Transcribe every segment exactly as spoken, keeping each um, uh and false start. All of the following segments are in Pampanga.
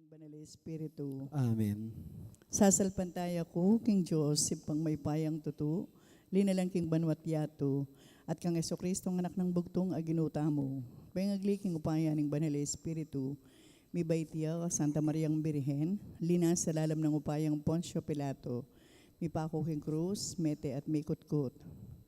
Banal a Espiritu. Amen. Sasalpantaya ku king Dios, Ibpang mayupayang tutu, linalang king banua't yatu, at kang Jesucristo, Anak nang bugtung a Ginu tamu. Pengagli king upaya ning Banal a Espiritu, mibait ya Santa Mariang Birhen, linasa lalam ning upayang Poncio Pilato, mipaku king krus, mete at mikutkut.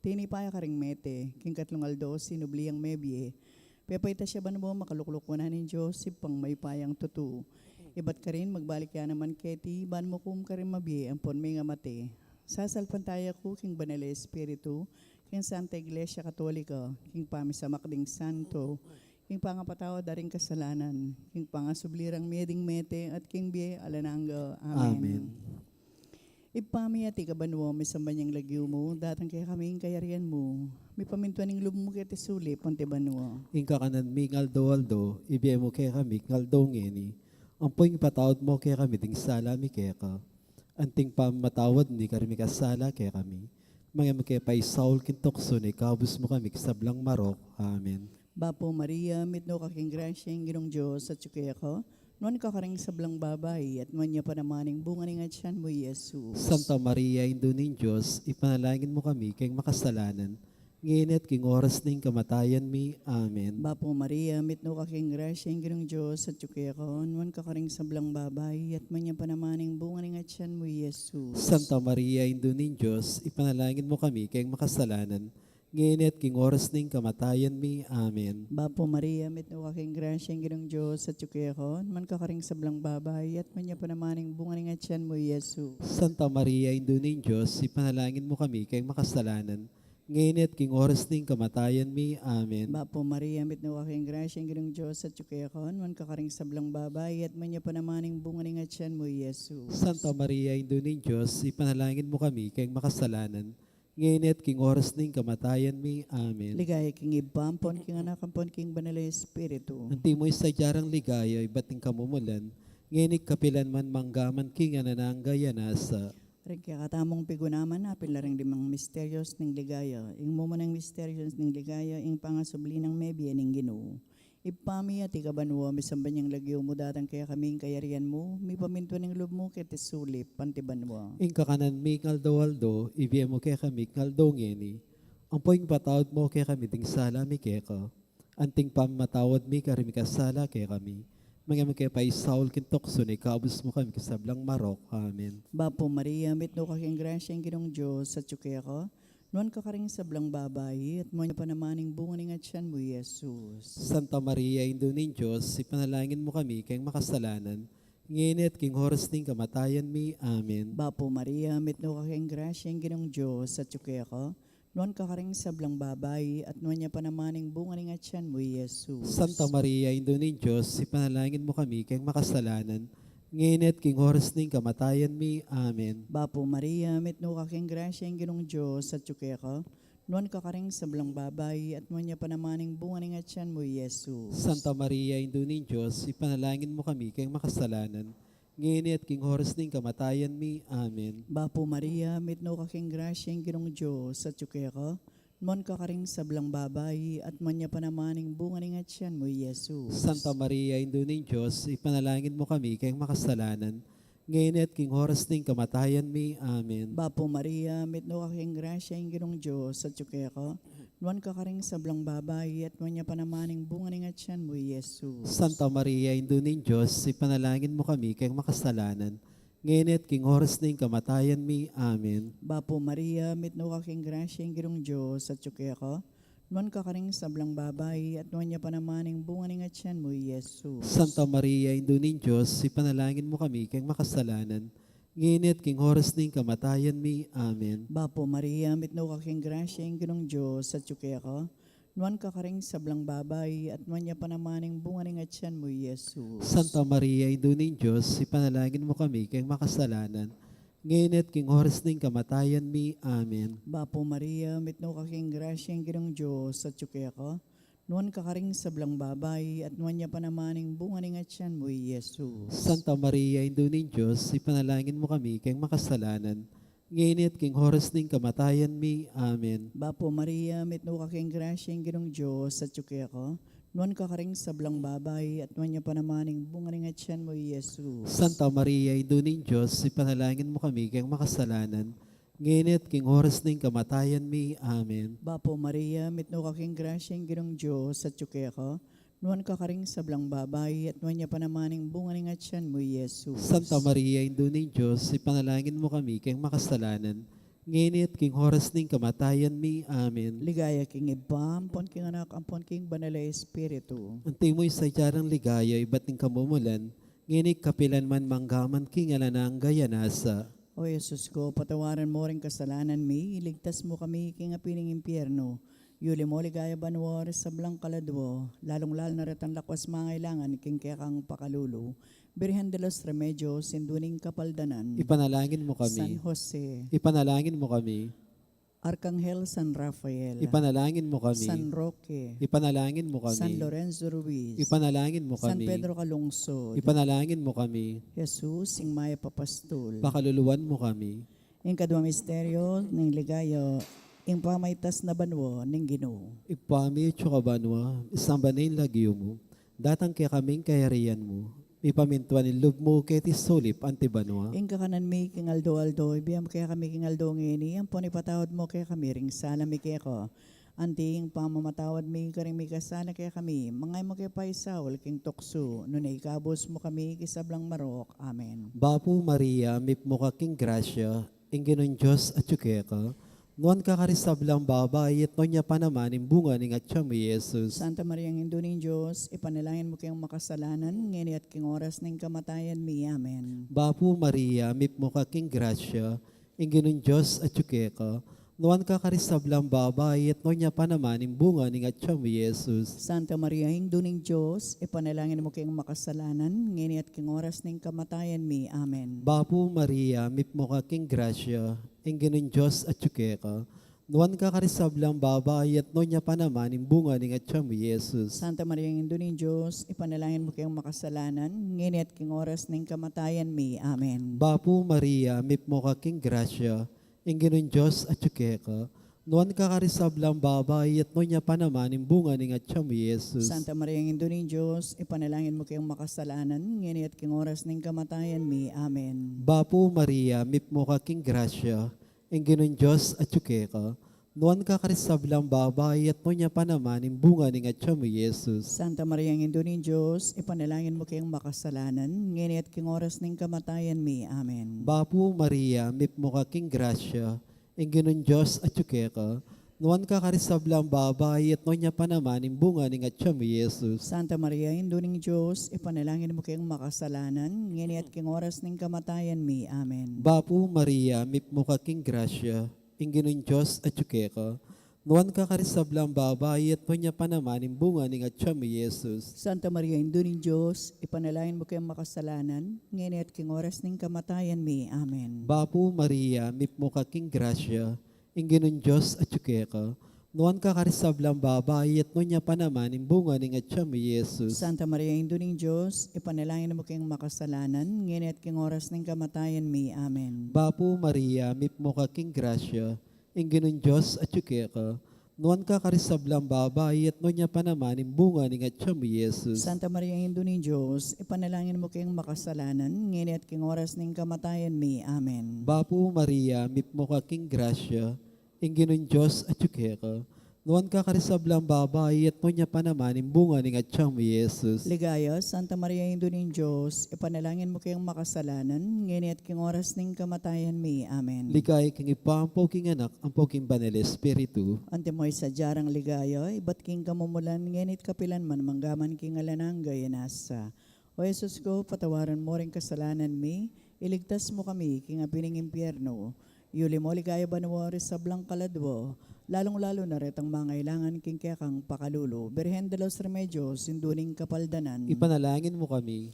Tinipa ya karing mete, king katlung aldo sinubli yang mebie, pepaitas ya banua, makalukluk wanan ning Dios, Ibpang mayupayang tutu. Ibat karin magbalik ya naman keti, ban mukum karing mabie ampon mengamate. Sasalpantaya ku king Banal a Espiritu, king Santa Iglesia Katolika, king pamisamak ding santo, king pangapatawad da ring kasalanan, king pangasubli rang mie ding mete, at king bie alang angga. Amen. Amen. Ibpa mi, atiu ka banua, misamban ya ing lagyu mu, datang kekami ing kayarian mu, mipamintuan ing lub mu keti sulip anti banua. Ing kakanan mi king aldo-aldo, ibie mu kekami king aldo ngeni, ampo ipatawad mu kekami ding sala mi keka, anti ing pamamatawad mi karing mikasala kekami. Manga e mu ke paisaul king tuksu, nune ikabus mu kami king sablang marok. Amen. Bapu Maria, mitmu ka king grasya, ing Ginung Dios atyu keka. Nuan ka karing sablang babai, at nuan ya pa naman ing bunga ning atyan mu, i Jesus. Santa Maria, Indu ning Dios, ipanalangin mu kami keng makasalanan, ngeni at king oras ning kamatayan mi. Amen. Bapu Maria, mitmu ka king grasya, ing Ginung Dios atyu keka. Nuan ka karing sablang babai, at nuan ya pa naman ing bunga ning atyan mu, i Jesus. Santa Maria, Indu ning Dios, ipanalangin mu kami keng makasalanan, ngeni at king oras ning kamatayan mi. Amen. Bapu Maria, mitmu ka king grasya, ing Ginung Dios atyu keka. Nuan ka karing sablang babai, at nuan ya pa naman ing bunga ning atyan mu, i Jesus. Santa Maria, Indu ning Dios, ipanalangin mu kami keng makasalanan, ngeni at king oras ning kamatayan mi. Amen. Bapu Maria, mitmu ka king grasya, ing Ginung Dios atyu keka. Nuan ka karing sablang babai, at nuan ya pa naman ing bunga ning atyan mu, i Jesus. Santa Maria, Indu ning Dios, ipanalangin mu kami keng makasalanan, ngeni at king oras ning kamatayan mi. Amen. Ligaya king Ibpa, ampon king Anak, ampon king Banal a Espiritu. Antimo ing sadya rang ligaya ibat ning kamumulan, ngeni at kapilan man, mangga man king alang angga. Amen. Ring kekatamung pigunaman, apin la ring limang misterios ning ligaya. Ing mumunang misterios ning ligaya, ing pangasubli nang mebie ning Ginu. Ibpa mi, atiu ka banua, misamban ya ing lagyu mu, datang kekami ing kayarian mu, mipamintuan ing lub mu keti sulip anti banua. Ing kakanan mi king aldo-aldo, ibie mu kekami king aldo ngeni. Ampo ipatawad mu kekami ding sala mi keka, anti ing pamamatawad mi karing mikasala kekami. Manga e mu ke paisaul king tuksu, nune ikabus mu kami king sablang marok. Amen. Bapu Maria, mitmu ka king grasya, ing Ginung Dios atyu keka. Nuan ka karing sablang babai, at nuan ya pa naman ing bunga ning atyan mu, i Jesus. Santa Maria, Indu ning Dios, ipanalangin mu kami keng makasalanan, ngeni at king oras ning kamatayan mi. Amen. Bapu Maria, mitmu ka king grasya, ing Ginung Dios atyu keka. Nuan ka karing sablang babai, at nuan ya pa naman ing bunga ning atyan mu, i Jesus. Santa Maria, Indu ning Dios, ipanalangin mu kami keng makasalanan, ngeni at king oras ning kamatayan mi. Amen. Bapu Maria, mitmu ka king grasya, ing Ginung Dios atyu keka. Nuan ka karing sablang babai, at nuan ya pa naman ing bunga ning atyan mu, i Jesus. Santa Maria, Indu ning Dios, ipanalangin mu kami keng makasalanan, ngeni at king oras ning kamatayan mi. Amen. Bapu Maria, mitmu ka king grasya, ing Ginung Dios atyu keka. Nuan ka karing sablang babai, at nuan ya pa naman ing bunga ning atyan mu, i Jesus. Santa Maria, Indu ning Dios, ipanalangin mu kami keng makasalanan, ngeni at king oras ning kamatayan mi. Amen. Bapu Maria, mitmu ka king grasya, ing Ginung Dios atyu keka. Nuan ka karing sablang babai, at nuan ya pa naman ing bunga ning atyan mu, i Jesus. Santa Maria, Indu ning Dios, ipanalangin mu kami keng makasalanan, ngeni at king oras ning kamatayan mi. Amen. Bapu Maria, mitmu ka king grasya, ing Ginung Dios atyu keka. Nuan ka karing sablang babai, at nuan ya pa naman ing bunga ning atyan mu, i Jesus. Santa Maria, Indu ning Dios, ipanalangin mu kami keng makasalanan, ngeni at king oras ning kamatayan mi. Amen. Bapu Maria, mitmu ka king grasya, ing Ginung Dios atyu keka. Nuan ka karing sablang babai, at nuan ya pa naman ing bunga ning atyan mu, i Jesus. Santa Maria, Indu ning Dios, ipanalangin mu kami keng makasalanan, ngeni at king oras ning kamatayan mi. Amen. Bapu Maria, mitmu ka king grasya, ing Ginung Dios atyu keka. Nuan ka karing sablang babai, at nuan ya pa naman ing bunga ning atyan mu, i Jesus. Santa Maria, Indu ning Dios, ipanalangin mu kami keng makasalanan, ngeni at king oras ning kamatayan mi. Amen. Bapu Maria, mitmu ka king grasya, ing Ginung Dios atyu keka. Nuan ka karing sablang babai, at nuan ya pa naman ing bunga ning atian mu, i Jesus. Santa Maria, Indu ning Dios, ipanalangin mu kami keng makasalanan, ngeni at king oras ning kamatayan mi. Amen. Bapu Maria, mitmu ka king grasya, ing Ginung Dios atyu keka. Nuan ka karing sablang babai, at nuan ya pa naman ing bunga ning atian mu, i Jesus. Santa Maria, Indu ning Dios, ipanalangin mu kami keng makasalanan, ngeni at king oras ning kamatayan mi. Amen. Ligaya king Ibpa, ampon king Anak, ampon king Banal a Espiritu. Antimo ing sadya rang ligaya ibat ning kamumulan, ngeni at kapilan man, mangga man king alang angga. Amen. O Jesus ku, patawaran mu ring kasalanan mi, iligtas mu kami king api ning impyernu, yuli mu king ligaya banua ring sablang kaladua, lalung-lalu na retang lakwas mangailangan king kekang pakalulu. Birhen de los Remedios, Indu ning Kapaldanan. Ipanalangin mu kami. San Jose. Ipanalangin mu kami. Arkanghel San Rafael. Ipanalangin mu kami. San Roque. Ipanalangin mu kami. San Lorenzo Ruiz. Ipanalangin mu kami. San Pedro Calungsod. Ipanalangin mu kami. Jesus, ing mayap a pastul. Pakaluluan mu kami. Ing kadua misteryo ning ligaya, ing pamaitas na banua ning Ginu. Ibpa mi, atsu ka banua, misamban ya ing lagyu mu, datang kekami ing kayarian mu, mipamintuan ing lub mu keti sulip anti banua. Ing kakanan mi king aldo-aldo ibie mu kekami king aldo ngeni, ampon ipatawad mu kekami ring sala mi keka, anti ing pamamatawad mi karing mikasala kekami. Manga e mu ke paisaul king tuksu, nune ikabus mu kami king sablang marok. Amen. Bapu Maria, mipmu ka king grasya, ing Ginung Dios atyu keka. Nuan ka karing sablang babai, at nuan ya pa naman ing bunga ning atyan mu, i Jesus. Santa Maria, Indu ning Dios, ipanalangin mu keng makasalanan, ngeni at king oras ning kamatayan mi. Amen. Bapu Maria, mipmu ka king grasya, ing Ginung Dios atyu keka. Nuan ka karing sablang babai, at nuan ya pa naman ing bunga ning atyan mu, i Jesus. Santa Maria, Indu ning Dios, ipanalangin mu keng makasalanan, ngeni at king oras ning kamatayan mi. Amen. Bapu Maria, mipmu ka king grasya, ing Ginung Dios atyu keka. Nuan ka karing sablang babai, at nuan ya pa naman ing bunga ning atyan mu, i Jesus. Santa Maria, Indu ning Dios, ipanalangin mu keng makasalanan, ngeni at king oras ning kamatayan mi. Amen. Bapu Maria, mipmu ka king grasya, ing Ginung Dios atyu keka. Nuan ka karing sablang babai, at nuan ya pa naman ing bunga ning atyan mu, i Jesus. Santa Maria, Indu ning Dios, ipanalangin mu keng makasalanan, ngeni at king oras ning kamatayan mi. Amen. Bapu Maria, mipmu ka king grasya, ing Ginung Dios atyu keka. Nuan ka karing sablang babai, at nuan ya pa naman ing bunga ning atyan mu, i Jesus. Santa Maria, Indu ning Dios, ipanalangin mu keng makasalanan, ngeni at king oras ning kamatayan mi. Amen. Bapu Maria, mipmu ka king grasya, ing Ginung Dios atyu keka. Nuan ka karing sablang babai, at nuan ya pa naman ing bunga ning atyan mu, i Jesus. Santa Maria, Indu ning Dios, ipanalangin mu keng makasalanan, ngeni at king oras ning kamatayan mi. Amen. Bapu Maria, mipmu ka king grasya, ing Ginung Dios atyu keka. Nuan ka karing sablang babai, at nuan ya pa naman ing bunga ning atyan mu, i Jesus. Santa Maria, Indu ning Dios, ipanalangin mu keng makasalanan, ngeni at king oras ning kamatayan mi. Amen. Bapu Maria, mipmu ka king grasya, ing Ginung Dios atyu keka. Nuan ka karing sablang babai, at nuan ya pa naman ing bunga ning atyan mu, i Jesus. Santa Maria, Indu ning Dios, ipanalangin mu keng makasalanan, ngeni at king oras ning kamatayan mi. Amen. Bapu Maria, mipmu ka king grasya, ing Ginung Dios atyu keka. Nuan ka karing sablang babai, at nuan ya pa naman ing bunga ning atyan mu, i Jesus. Santa Maria, Indu ning Dios, ipanalangin mu keng makasalanan, ngeni at king oras ning kamatayan mi. Amen. Bapu Maria, mipmu ka king grasya, ing Ginung Dios atyu keka. Nuan ka karing sablang babai, at nuan ya pa naman ing bunga ning atyan mu, i Jesus. Ligaya, Santa Maria, Indu ning Dios, ipanalangin mu keng makasalanan, ngeni at king oras ning kamatayan mi. Amen. Ligaya king Ibpa, ampo king Anak, ampo king Banal a Espiritu. Antimo ing sadya rang ligaya ibat king kamumulan, ngeni at kapilan man, mangga man king alang angga. Amen. O Jesus ku, patawaran mu ring kasalanan mi, iligtas mu kami king api ning impyernu, yuli mu king ligaya banua ring sablang kaladua, lalung-lalu na retang mangailangan king kekang pakalulu. Birhen de los Remedios, Indu ning Kapaldanan. Ipanalangin mu kami.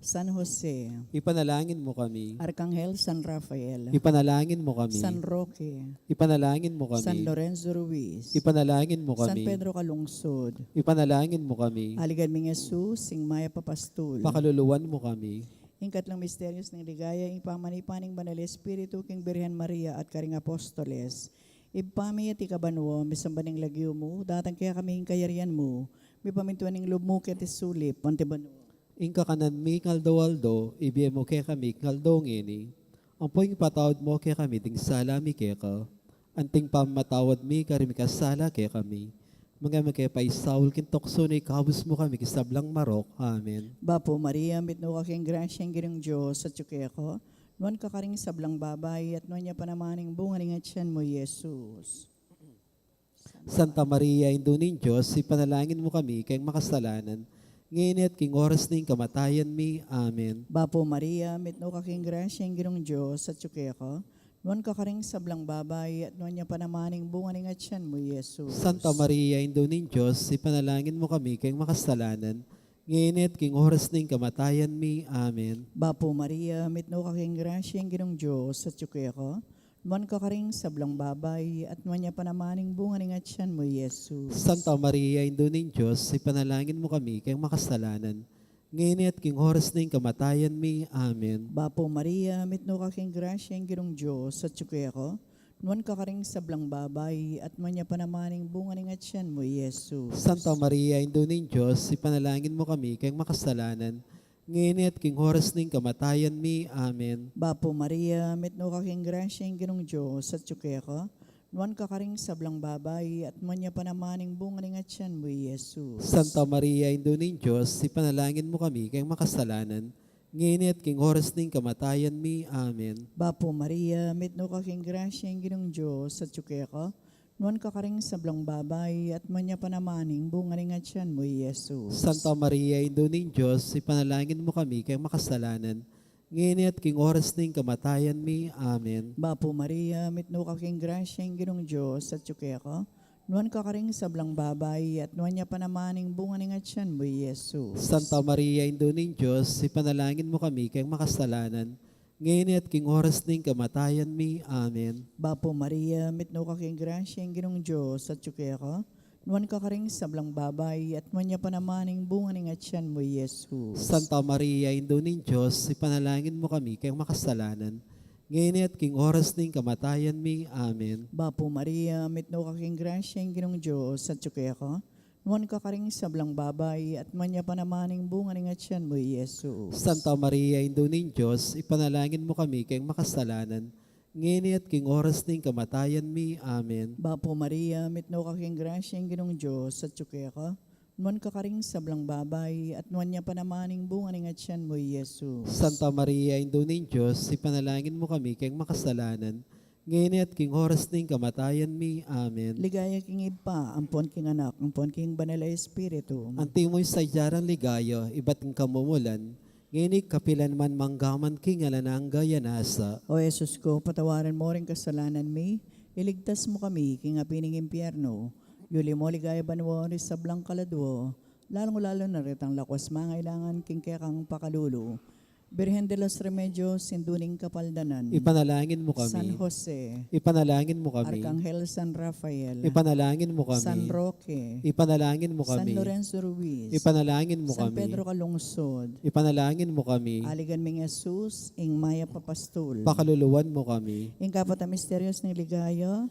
San Jose. Ipanalangin mu kami. Arkanghel San Rafael. Ipanalangin mu kami. San Roque. Ipanalangin mu kami. San Lorenzo Ruiz. Ipanalangin mu kami. San Pedro Calungsod. Ipanalangin mu kami. Aligan ming Jesus, ing mayap a pastul. Pakaluluan mu kami. Ing katlung misteryos ning ligaya, ing pamanipa ning Banal a Espiritu king Birhen Maria at karing apostoles. Ibpa mi, atiu ka banua, misamban ya ing lagyu mu, datang kekami ing kayarian mu, Mipamintuan ing lub mu keti sulip anti banua. Ing kakanan mi king aldo-aldo, ibie mu kekami king aldo ngeni. Ampo ipatawad mu kekami ding sala mi keka, anti ing pamamatawad mi karing mikasala kekami. Manga e mu ke paisaul king tuksu, nune ikabus mu kami king sablang marok. Amen. Bapu Maria, mitmu ka king grasya, ing Ginung Dios atyu keka. Nuan ka karing sablang babai, at nuan ya pa naman ing bunga ning atyan mu, Jesus. Santa Maria, Indu ning Dios, ipanalangin mu kami keng makasalanan, ngeni at king oras ning kamatayan mi. Amen. Bapu Maria, mitmu ka king grasya, ing Ginung Dios atyu keka. Nuan ka karing sablang babai, at nuan ya pa naman ing bunga ning atyan mu, Jesus. Santa Maria, Indu ning Dios, ipanalangin mu kami keng makasalanan, ngeni at king oras ning kamatayan mi. Amen. Bapu Maria, mitmu ka king grasya, ing Ginung Dios atyu keka. Nuan ka karing sablang babai, at nuan ya pa naman ing bunga ning atyan mu, Jesus. Santa Maria, Indu ning Dios, ipanalangin mu kami keng makasalanan, ngeni at king oras ning kamatayan mi. Amen. Bapu Maria, mitmu ka king grasya, ing Ginung Dios atyu keka. Nuan ka karing sablang babai, at nuan ya pa naman ing bunga ning atyan mu, Jesus. Santa Maria, Indu ning Dios, ipanalangin mu kami keng makasalanan, ngeni at king oras ning kamatayan mi. Amen. Bapu Maria, mitmu ka king grasya, ing Ginung Dios atyu keka. Nuan ka karing sablang babai, at nuan ya pa naman ing bunga ning atyan mu, Jesus. Santa Maria, Indu ning Dios, ipanalangin mu kami keng makasalanan, ngeni at king oras ning kamatayan mi. Amen. Bapu Maria, mitmu ka king grasya, ing Ginung Dios atyu keka. Nuan ka karing sablang babai, at nuan ya pa naman ing bunga ning atyan mu, Jesus. Santa Maria, Indu ning Dios, ipanalangin mu kami keng makasalanan, ngeni at king oras ning kamatayan mi. Amen. Bapu Maria, mitmu ka king grasya, ing Ginung Dios atyu keka. Nuan ka karing sablang babai, at nuan ya pa naman ing bunga ning atyan mu, Jesus. Santa Maria, Indu ning Dios, ipanalangin mu kami keng makasalanan, ngeni at king oras ning kamatayan mi. Amen. Bapu Maria, mitmu ka king grasya, ing Ginung Dios atyu keka. Nuan ka karing sablang babai, at nuan ya pa naman ing bunga ning atyan mu, Jesus. Santa Maria, Indu ning Dios, ipanalangin mu kami keng makasalanan, ngeni at king oras ning kamatayan mi. Amen. Bapu Maria, mitmu ka king grasya, ing Ginung Dios atyu keka. Nuan ka karing sablang babai, at nuan ya pa naman ing bunga ning atyan mu, Jesus. Santa Maria, Indu ning Dios, ipanalangin mu kami keng makasalanan, ngeni at king oras ning kamatayan mi. Amen. Bapu Maria, mitmu ka king grasya, ing Ginung Dios atyu keka. Nuan ka karing sablang babai, at nuan ya pa naman ing bunga ning atyan mu, Jesus. Santa Maria, Indu ning Dios, ipanalangin mu kami keng makasalanan, ngeni at king oras ning kamatayan mi. Amen. Ligaya king Ibpa, ampon king Anak, ampon king Banal a Espiritu. Antimo ing sadya rang ligaya ibat king kamumulan, ngeni, kapilan man, manggaman king alang angga. Amen. O Jesus ku, patawaran mu ring kasalanan mi, iligtas mu kami king api ning impyernu, yuli mu king ligaya banua ring sablang kaladua, lalung-lalu na retang lakuas mangailangan king kekang pakalulu. Birhen de los Remedios, Indu ning Kapaldanan. Ipanalangin mu kami. San Jose. Ipanalangin mu kami. Arkanghel San Rafael. Ipanalangin mu kami. San Roque. Ipanalangin mu kami. San Lorenzo Ruiz. Ipanalangin mu kami. San Pedro Calungsod. Ipanalangin mu kami. Aligan ming Jesus, ing mayap a pastul. Pakaluluan mu kami. Ing kapat a misteryos ning ligaya,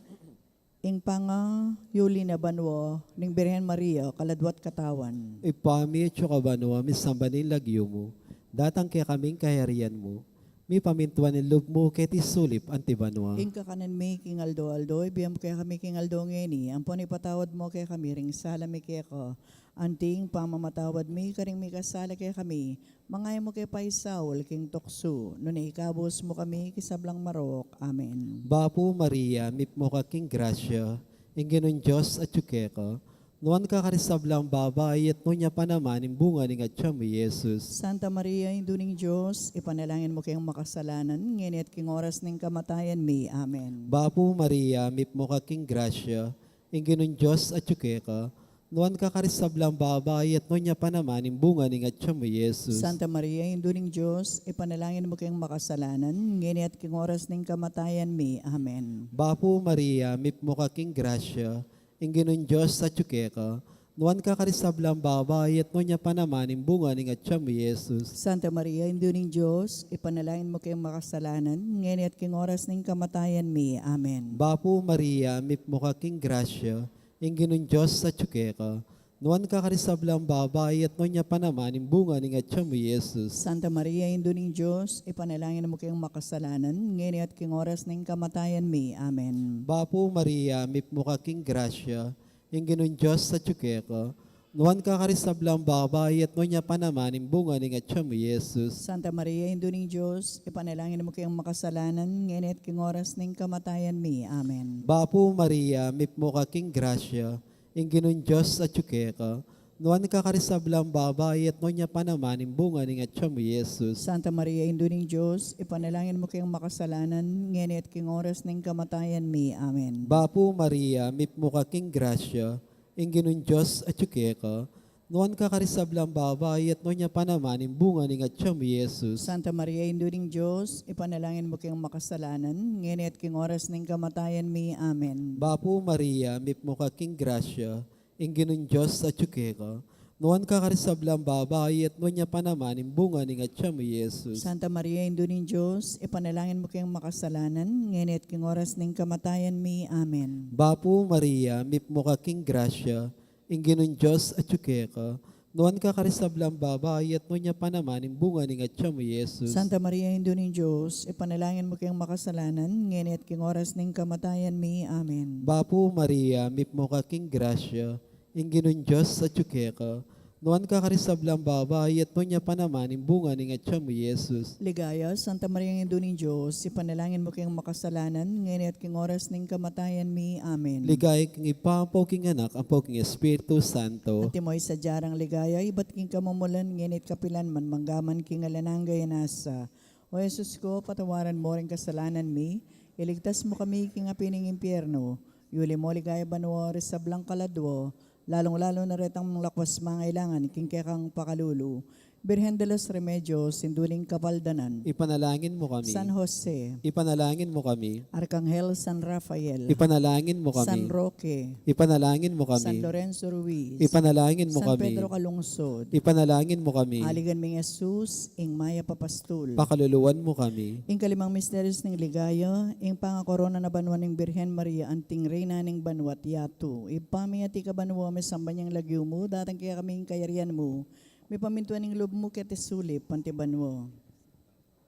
ing pangayuli na banua ning Birhen Maria, kaladwa't katawan. Ibpa mi, atsu ka banua, misamban ya ing lagyu mu, datang kekami ing kayarian mu, mipamintuan ing lub mu keti sulip anti banua. Ing kakanan mi king aldo-aldo, ibie mu kekami king aldo ngeni, ampon ipatawad mu kekami ring sala mi keka, anti ing pamamatawad mi karing mikasala kekami, manga e mu ke paisaul king tuksu, nune ikabus mu kami king sablang marok. Amen. Bapu Maria, mipmu ka king grasya, ing Ginung Dios atyu keka, nuan ka karing sablang babai, at nuan ya pa naman ing bunga ning atyan mu, Jesus. Santa Maria, Indu ning Dios, ipanalangin mu keng makasalanan, ngeni at king oras ning kamatayan mi. Amen. Bapu Maria, mipmu ka king grasya, ing Ginung Dios atyu keka, nuan ka karing sablang babai, at nuan ya pa naman ing bunga ning atyan mu, Jesus. Santa Maria, Indu ning Dios, ipanalangin mu keng makasalanan, ngeni at king oras ning kamatayan mi. Amen. Bapu Maria, mipmu ka king grasya, ing Ginung Dios atyu keka, nuan ka karing sablang babai, at nuan ya pa naman ing bunga ning atyan mu, Jesus. Santa Maria, Indu ning Dios, ipanalangin mu keng makasalanan, ngeni at king oras ning kamatayan mi. Amen. Bapu Maria, mipmu ka king grasya, ing Ginung Dios atyu keka, Nuan ka karing sablang babai, at nuan ya pa naman ing bunga ning atyan mu, Jesus. Santa Maria, Indu ning Dios, ipanalangin mu keng makasalanan, ngeni at king oras ning kamatayan mi. Amen. Bapu Maria, mipmu ka king grasya, ing Ginung Dios atyu keka. Nuan ka karing sablang babai, at nuan ya pa naman ing bunga ning atyan mu, Jesus. Santa Maria, Indu ning Dios, ipanalangin mu keng makasalanan, ngeni at king oras ning kamatayan mi. Amen. Bapu Maria, mipmu ka king grasya, ing Ginung Dios atyu keka. Nuan ka karing sablang babai, at nuan ya pa naman ing bunga ning atyan mu, Jesus. Santa Maria, Indu ning Dios, ipanalangin mu keng makasalanan, ngeni at king oras ning kamatayan mi. Amen. Bapu Maria, mipmu ka king grasya, ing Ginung Dios atyu keka. Nuan ka karing sablang babai, at nuan ya pa naman ing bunga ning atyan mu, Jesus. Santa Maria, Indu ning Dios, ipanalangin mu keng makasalanan, ngeni at king oras ning kamatayan mi. Amen. Bapu Maria, mipmu ka king grasya, ing Ginung Dios atyu keka. Nuan ka karing sablang babai, at nuan ya pa naman ing bunga ning atyan mu, Jesus. Santa Maria, Indu ning Dios, ipanalangin mu keng makasalanan, ngeni at king oras ning kamatayan mi. Amen. Bapu Maria, mipmu ka king grasya, ing Ginung Dios atyu keka. Nuan ka karing sablang babai, at nuan ya pa naman ing bunga ning atyan mu, Jesus. Santa Maria, Indu ning Dios, ipanalangin mu keng makasalanan, ngeni at king oras ning kamatayan mi. Amen. Bapu Maria, mipmu ka king grasya, ing Ginung Dios atyu keka. Nuan ka karing sablang babai, at nuan ya pa naman ing bunga ning atyan mu, Jesus. Ligaya, Santa Maria, Indu ning Dios, ipanalangin mu keng makasalanan, ngeni at king oras ning kamatayan mi. Amen. Ligaya king Ibpa, ampo king Anak, ampo king Espiritu Santo. Antimo ing sadya rang ligaya, ibat king kamumulan, ngeni at kapilan man, mangga man king alang angga. Amen. O Jesus ko, patawaran mo ring kasalanan mi, iligtas mo kami king api ning impyerno, yuli mo king ligaya banua ring sablang kaladua, lalung-lalu na retang lakwas mangailangan king kekang pakalulu. Birhen de los Remedios, Indu ning Kapaldanan. Ipanalangin mo kami. San Jose. Ipanalangin mo kami. Arkanghel San Rafael. Ipanalangin mo kami. San Roque. Ipanalangin mo kami. San Lorenzo Ruiz. Ipanalangin mo kami. San Pedro Calungsod. Ipanalangin mo kami. Aligan ming Jesus, ing mayap a pastul. Pakaluluan mo kami. Ing kalimang misterios ning ligaya, ing pangakorona na banua ning Birhen Maria, anting Reyna ning banua't yatu. Ibpa mi, atiu ka banua, misamban ya ing lagyu mu, datang kekami ing kayarian mu, mipamintuan ing lub mu keti sulip anti banua.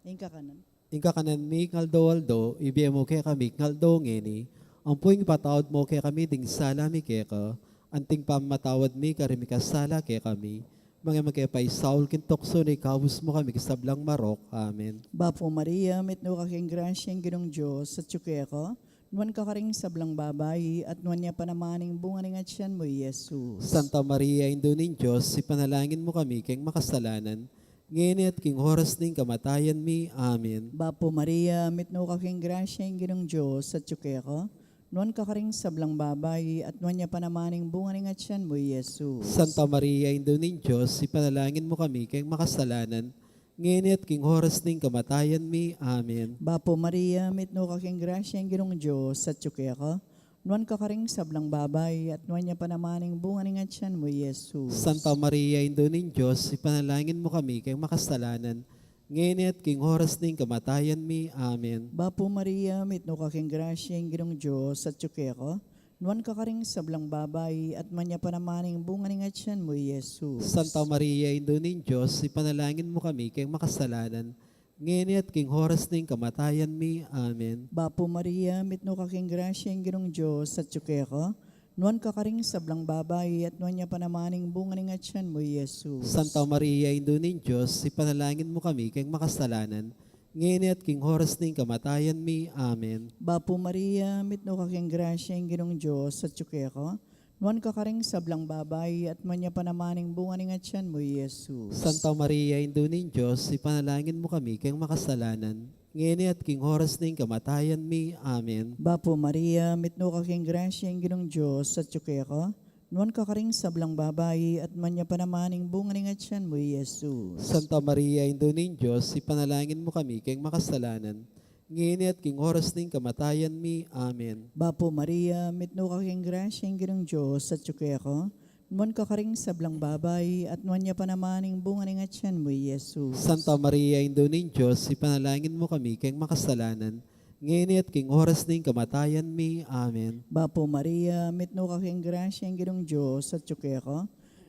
Ing kakanan. Ing kakanan mi king aldo-aldo, ibie mu kekami king aldo ngeni, ampo ipatawad mu kekami ding sala mi keka, anting pamamatawad mi karing mikasala kekami, manga e mu ke paisaul king tuksu nune ikabus mu kami king sablang marok. Amen. Bapu Maria, mitmu ka king grasya, ing Ginung Dios atyu keka, nuan ka karing sablang babai, at nuan ya pa naman ing bunga ning atyan mu, Jesus. Santa Maria, Indu ning Dios, ipanalangin mu kami keng makasalanan, ngeni at king oras ning kamatayan mi. Amen. Bapu Maria, mitmu ka king grasya, ing Ginung Dios atyu keka, nuan ka karing sablang babai, at nuan ya pa naman ing bunga ning atyan mu, Jesus. Santa Maria, Indu ning Dios, ipanalangin mu kami keng makasalanan, ngeni at king oras ning kamatayan mi. Amen. Bapu Maria, mitmu ka king grasya, ing Ginung Dios atyu keka, nuan ka karing sablang babai, at nuan ya pa naman ing bunga ning atyan mu, Jesus. Santa Maria, Indu ning Dios, ipanalangin mu kami keng makasalanan, ngeni at king oras ning kamatayan mi. Amen. Bapu Maria, mitmu ka king grasya, ing Ginung Dios atyu keka, nuan ka karing sablang babai, at nuan ya pa naman ing bunga ning atyan mu, Jesus. Santa Maria, Indu ning Dios, ipanalangin mu kami keng makasalanan, ngeni at king oras ning kamatayan mi. Amen. Bapu Maria, mitmu ka king grasya, ing Ginung Dios atyu keka, nuan ka karing sablang babai, at nuan ya pa naman ing bunga ning atyan mu, Jesus. Santa Maria, Indu ning Dios, ipanalangin mu kami keng makasalanan, ngeni at king oras ning kamatayan mi. Amen. Bapu Maria, mitmu ka king grasya, ing Ginung Dios atyu keka, nuan ka karing sablang babai, at nuan ya pa naman ing bunga ning atyan mu, Jesus. Santa Maria, Indu ning Dios, ipanalangin mu kami keng makasalanan, ngeni at king oras ning kamatayan mi. Amen. Bapu Maria, mitmu ka king grasya, ing Ginung Dios atyu keka, nuan ka karing sablang babai, at nuan ya pa naman ing bunga ning atyan mu, Jesus. Santa Maria, Indu ning Dios, ipanalangin mu kami keng makasalanan, ngeni at king oras ning kamatayan mi. Amen. Bapu Maria, mitmu ka king grasya, ing Ginung Dios atyu keka, nuan ka karing sablang babai, at nuan ya pa naman ing bunga ning atyan mu, Jesus. Santa Maria, Indu ning Dios, ipanalangin mu kami keng makasalanan, ngeni at king oras ning kamatayan mi. Amen. Bapu Maria, mitmu ka king grasya, ing Ginung Dios atyu keka,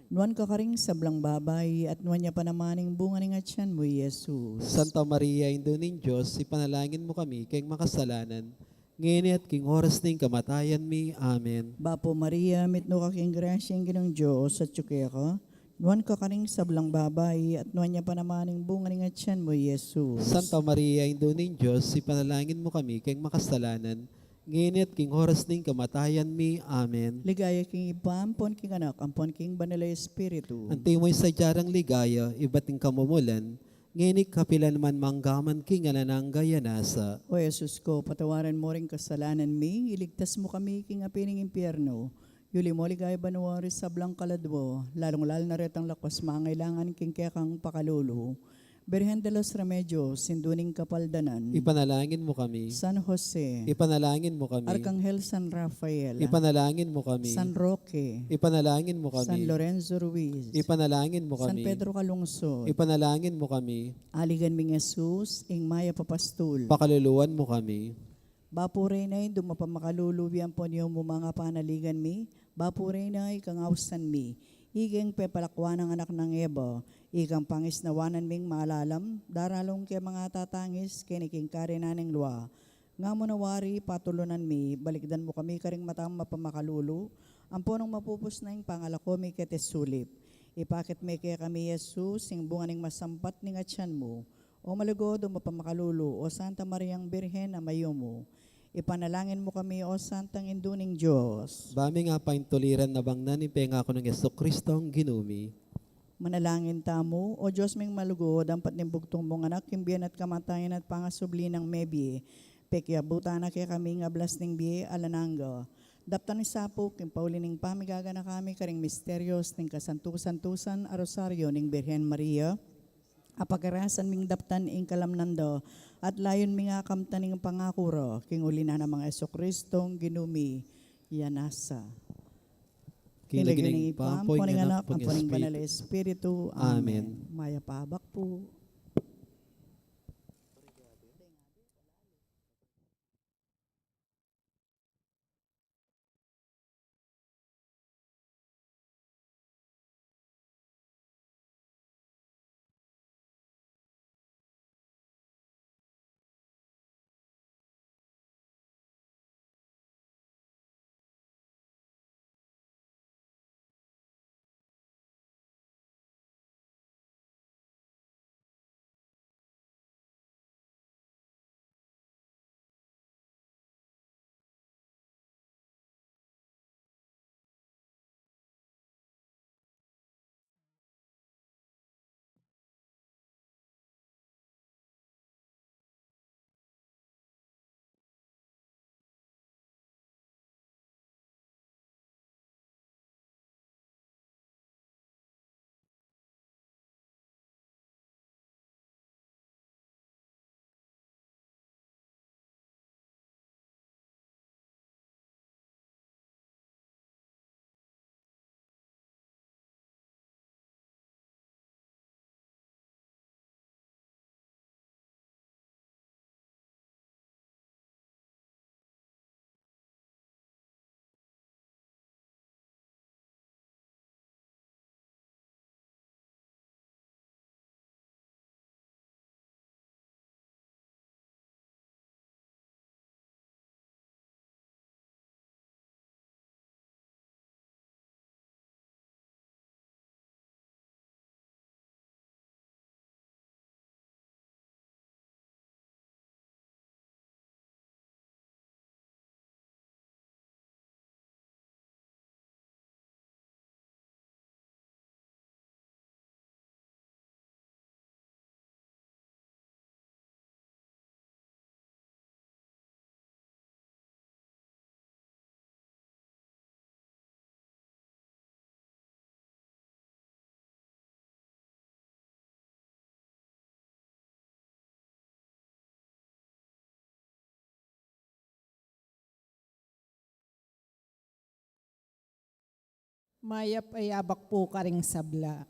Nuan ka karing sablang babai, at nuan ya pa naman ing bunga ning atian mu, Jesus. Santa Maria, Indu ning Dios, ipanalangin mu kami keng makasalanan, ngeni at king oras ning kamatayan mi. Amen. Bapu Maria, mitmu ka king grasya, ing Ginung Dios atyu keka. Nuan ka karing sablang babai, at nuan ya pa naman ing bunga ning atian mu, Jesus. Santa Maria, Indu ning Dios, ipanalangin mu kami keng makasalanan, ngeni at king oras ning kamatayan mi. Amen. Ligaya king Ibpa, ampon king Anak, ampon king Banal a Espiritu. Antimo ing sadya rang ligaya ibat ning kamumulan, ngeni, kapilan man, mangga man king alang angga. Amen. O Jesus ko, patawaran mu ring kasalanan mi, iligtas mu kami king api ning impyerno, yuli mu king ligaya banua ring sablang kaladua, lalung-lalu na retang lakas mangailangan king kekang pakalulu. Birhen de los Remedios, Indu ning Kapaldanan. Ipanalangin mu kami. San Jose. Ipanalangin mu kami. Arkanghel San Rafael. Ipanalangin mu kami. San Roque. Ipanalangin mu kami. San Lorenzo Ruiz. Ipanalangin mu kami. San Pedro Calungsod. Ipanalangin mu kami. Aligan ming Jesus, ing mayap a pastul. Pakaluluan mu kami. Bapu Reyna, Indu mapamakalulu, ampon yumu mu ing panaligan mi. Bapu Reyna, ikang ausan mi, ikang pepalakuan nang anak nang Eva, ikang pangisnawanan ming malalam, daralung keng matatangis keni king karinan ning lua. Nga mu na wari patulunan mi, balikdan mu kami karing mata mung mapamakalulu, ampon nung mapupus na ing pangalako mi keti sulip, ipakit mu kekami i Jesus, ing bunga ning masampat ning atian mu. O malugud, o mapamakalulu, o Santa Mariang Birhen a mayumu, ipanalangin mu kami, o Santang Indu ning Dios. Ba ming apaintuliran na bang nanu ing pengaku nang Jesucristo, Ginu mi. Manalangin tamu. O Dios ming malugud, ampat ning bugtung mung Anak, king bie na at kamatayan at pangasubli nang mebie, pekiabutan na kekami ing ablas ning bie alang angga. Daptan ning sapu king pauli ning pamigaganaka mi karing misterios ning kasantu-santusan a Rosario ning Birhen Maria. Apagarasan ming daptan ing kalamnan da, at layun ming akamtan ing pangaku ra, king uli na nang Jesucristo, Ginu mi. Yana sa. King lagyu ning Ibpa, ampon ning Anak, ampon ning Banal a Espiritu. Amen. Amen. Mayap a abak pu. Mayap a abak pu karing sabla.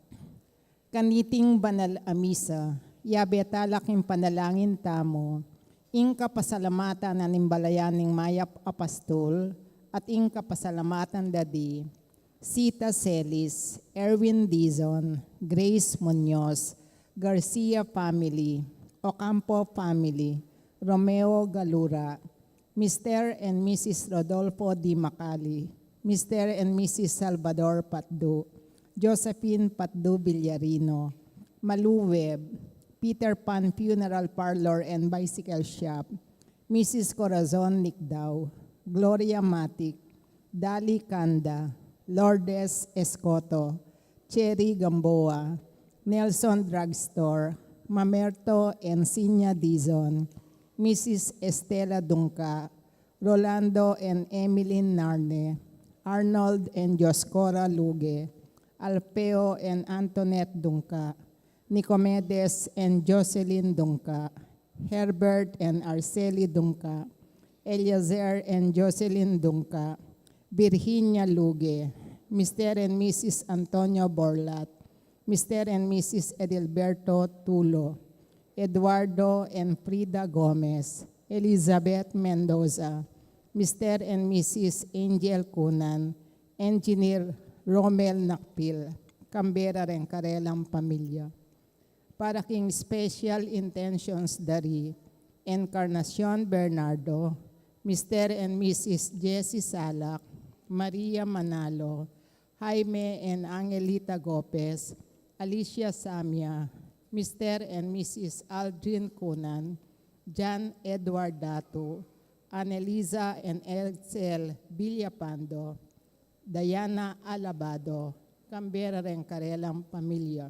Kaniting banal a misa, yabe tala king panalangin tamu ing kapasalamatan na ning balayan ning mayap a pastul, at ing kapasalamatan da di Sita Celis, Erwin Dizon, Grace Muñoz, Garcia family, Ocampo family, Romeo Galura, Mister and Missus Rodolfo D. Macali, Mister and Missus Salvador Patdu, Josephine Patdu Villarino, Malu Webb, Peter Pan Funeral Parlor and Bicycle Shop, Missus Corazon Nicdao, Gloria Matic, Dali Canda, Lourdes Escoto, Cherry Gamboa, Nelson Drugstore, Mamerto and Sinya Dizon, Missus Estela Dungca, Rolando and Emilyn Narne, Arnold and Dioscora Luge, Alfeo and Antoinette Dungca, Nicomedes and Jocelyn Dungca, Herbert and Arceli Dungca, Eliezer and Jocelyn Dungca, Virginia Luge, Mister and Missus Antonio Borlat, Mister and Missus Edilberto Tulo, Eduardo and Frida Gomez, Elizabeth Mendoza, Mister and Missus Angel Cunan, Engineer Romel Nakpil, Canberra reng karelang pamilya. Para king special intentions dari Encarnacion Bernardo, Mister and Missus Jessie Salak, Maria Manalo, Jaime and Angelita Gopez, Alicia Samia, Mister and Missus Aldrin Cunan, John Edward Datu, Anneliza and Edsel Villapando, Diana Alabado, Canberra reng karelang pamilya.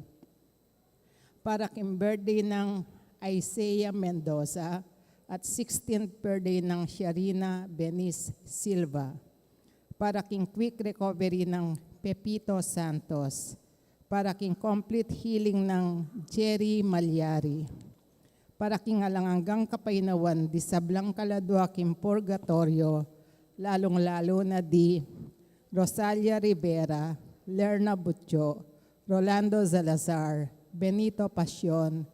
Para king birthday nang Isaiah Mendoza at sixteenth birthday nang Sharina Benice Silva. Para king quick recovery nang Pepito Santos. Para king complete healing nang Jerry Malyari. Para king alang anggang kapaynawan di sablang kaladua king purgatoryo, lalung-lalu na di Rosalia Rivera, Lerna Butcho, Rolando Salazar, Benito Pasion,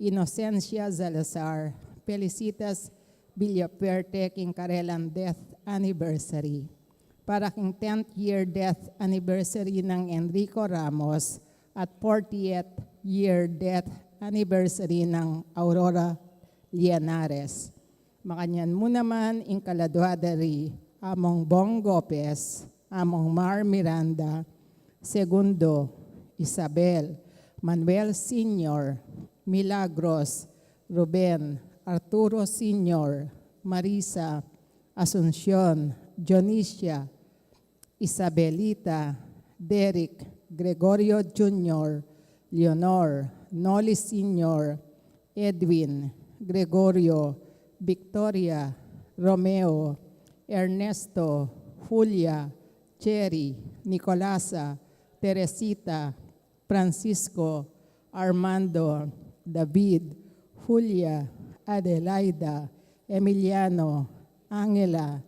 Inocencia Salazar, Felicitas Villafuerte king karelang death anniversary. Para king tenth year death anniversary nang Enrico Ramos at fortieth year death anniversary nang Aurora Lianares. Makanyan mu naman ing kaladua da ri Among Bong Gopez, Among Mar Miranda, Segundo, Isabel, Manuel Senior, Milagros, Ruben, Arturo Senior, Marisa, Asuncion, Dionisia, Isabelita, Derek, Gregorio Junior, Leonor, Noli Senior, Edwin, Gregorio, Victoria, Romeo, Ernesto, Julia, Cherry, Nicolasa, Teresita, Francisco, Armando, David, Julia, Adelaida, Emiliano, Angela,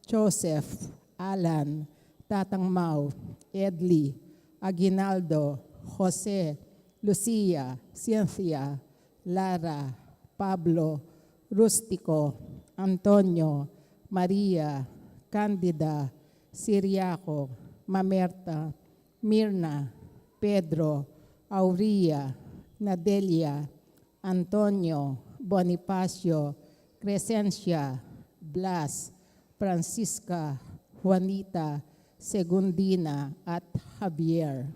Joseph, Alan, Tatang Mau, Edley, Aguinaldo, Jose, Lucia, Cynthia, Lara, Pablo, Rustico, Antonio, Maria, Candida, Siriaco, Mamerta, Mirna, Pedro, Auria, Nadelia, Antonio, Bonifacio, Crescencia, Blas, Francisca, Juanita, Segundina, at Javier.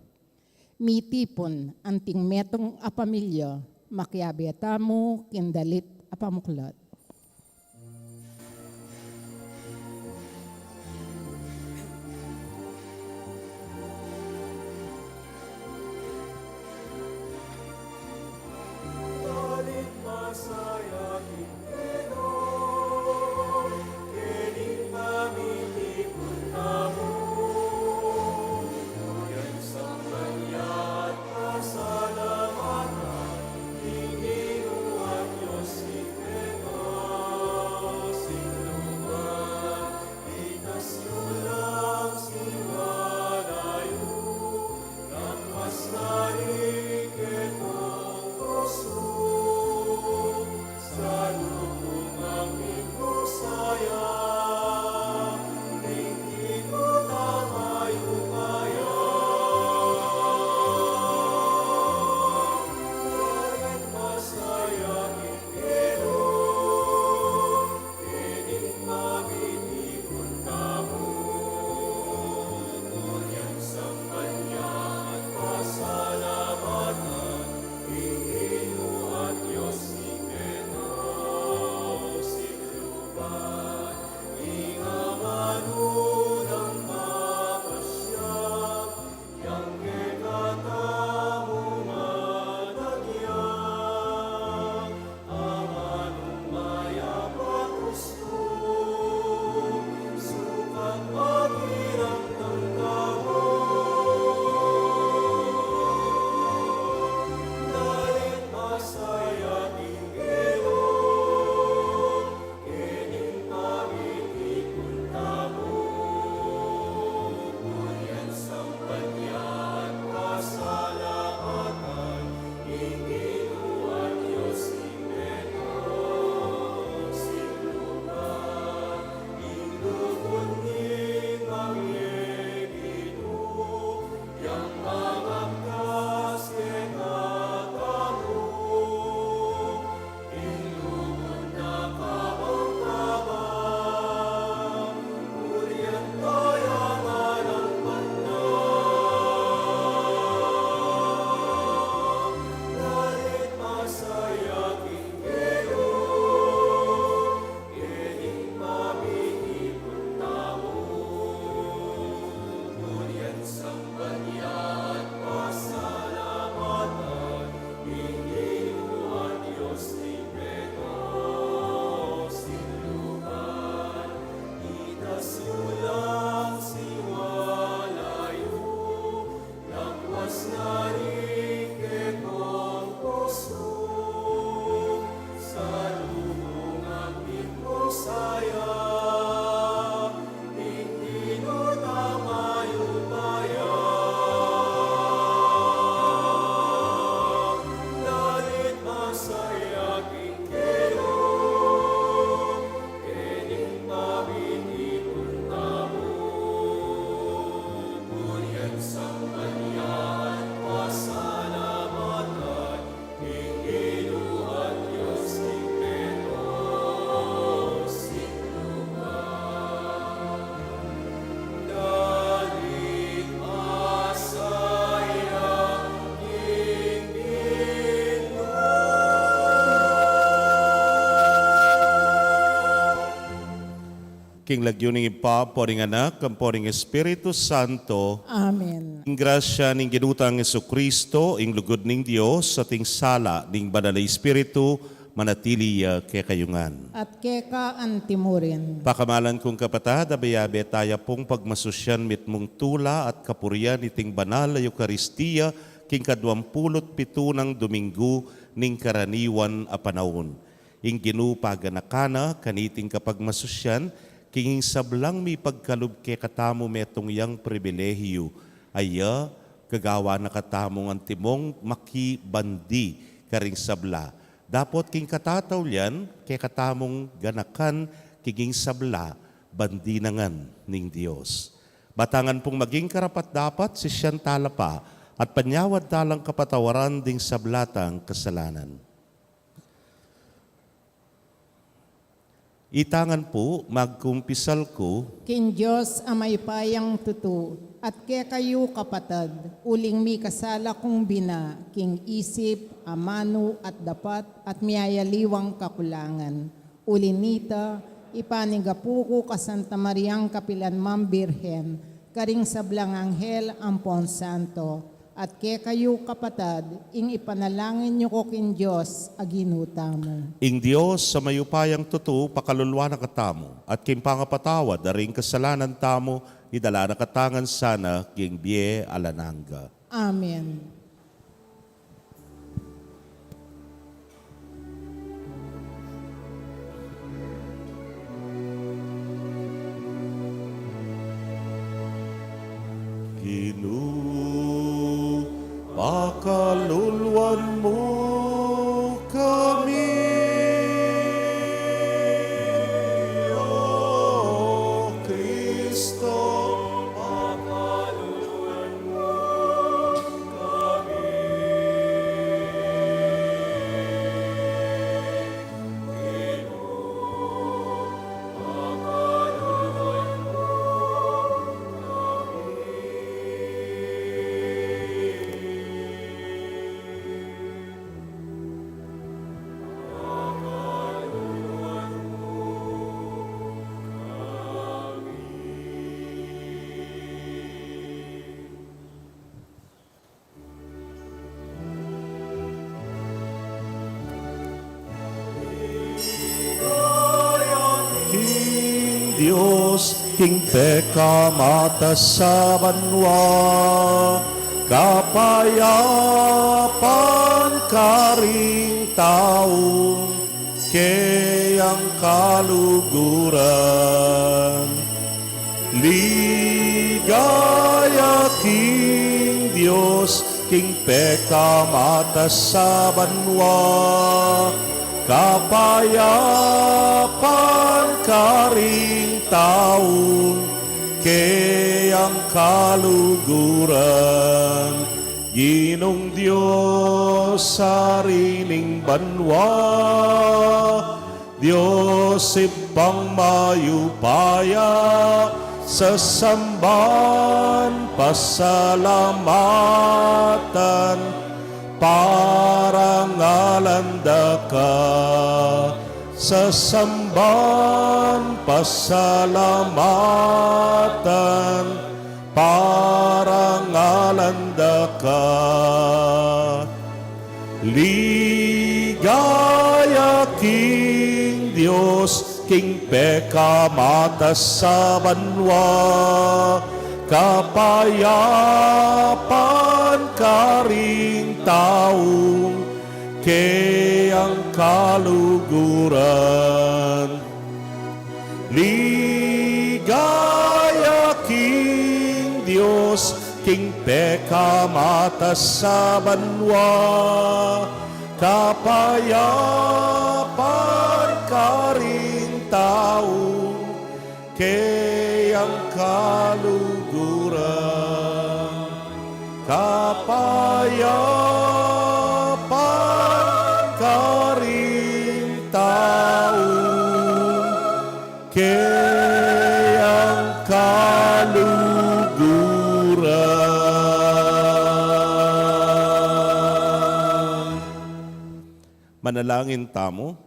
Mitipun anting metung a pamilya, makiabe tamu king dalit a pamuklat. King lagyu ning Ibpa, ampo ning Anak, ampo ning Espiritu Santo. Amen. Ing grasya ning Ginu tang Jesucristo, ing lugud ning Dios, at ing sala ning Banal a Espiritu, manatili ya kekayu ngan. At keka antimurin. Pakamalan kung kapatad, abe-abe taya pung pagmasusyan mitmung tula at kapurian iting banal a Eukaristia, king kaduang pulu't pitu nang Dominggu ning karaniwan a panaun. Ing Ginu paganakan na kaniting kapagmasusyan, king ing sablang mipagkalub kekatamu metung yang pribilehiyu, aya, gagawan na katamung antimong makibandi karing sabla. Dapot king katataulian, kekatamung ganakan king ing sabla, bandi na ngan ning Dios. Ba ta ngan pung maging karapat-dapat, sisian tala pa, at panyawad talang kapatawaran ding sabla tang kasalanan. Ita ngan pu, magkumpisal ku king Dios a mayupayang tutu, at kekayu kapatad, uling mikasala kung bina, king isip, amanu, at dapat, at miyayaliwang kakulangan. Uli nita, ipanigapu ku ka Santa Mariang kapilanmang Birhen, karing sablang anghel ampon santo, at kekayu kapatad, ing ipanalangin yu ku king Dios a Ginu tamu. Ing Dios a mayupayang tutu, pakaluluan na katamu, at king pangapatawad da ring kasalanan tamu, idala na katamu ngan sana king bie alang angga. Amen. Ginu, pakaluluan mu kami, O Kristo, pakaluluan mu kami. King Dios, king pekamatas a banua, kapayapan karing tau, keyang kaluguran. Ligaya king Dios, king pekamatas a banua, kapayapan karing tau, keyang kaluguran. Ginung Dios, Ari ning banua, Dios Ibpang mayupaya, sasamban, pasalamatan, parangalan da ka. Sasamban, pasalamatan, parangalan da ka. Ligaya king Dios, king pekamatas a banua, kapayapan karing tau, keyang kaluguran. Ligaya king Dios, king pekamatas a banua, kapayapan karing tau, keyang kaluguran. Kapayapan karing tau, keyang kaluguran. Manalangin tamu.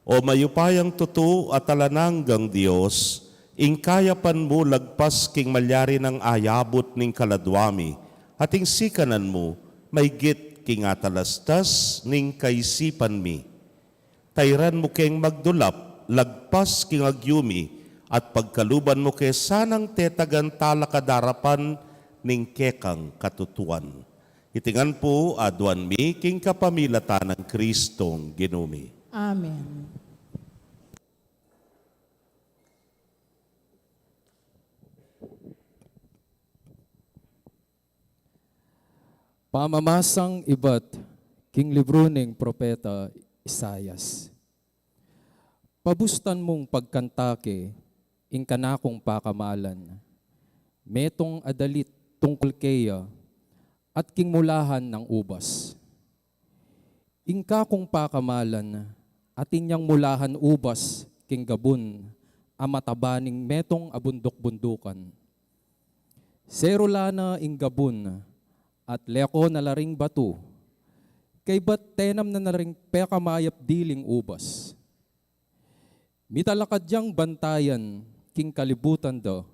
O mayupayang tutu at alang anggang Dios, ing kayapan mu lagpas king malyari nang ayabut ning kaladwa mi, at ing sikanan mu maygit king atalastas ning kaisipan mi. Tairan mu keng magdulap lagpas king agyu mi, at pagkaluban mu ke sanang tetagan talakad arapan ning kekang katutuan. Iti ngan pu aduan mi king kapamilatan nang Kristong Ginu mi. Amen. Pamamasang ibat king libru ning propeta Isaias. Pabustan mung pagkanta ke ing kanakung pakamalan, metung a dalit tungkul keya, at king mulahan nang ubas. Ing kakung pakamalan, atin yang mulahan ubas king gabun a mataba ning metung a bunduk-bundukan. Serula na ing gabun, at leko na la ring batu, kaybat tenam na na ring pekamayap diling ubas. Mitalakad yang bantayan king kalibutan da,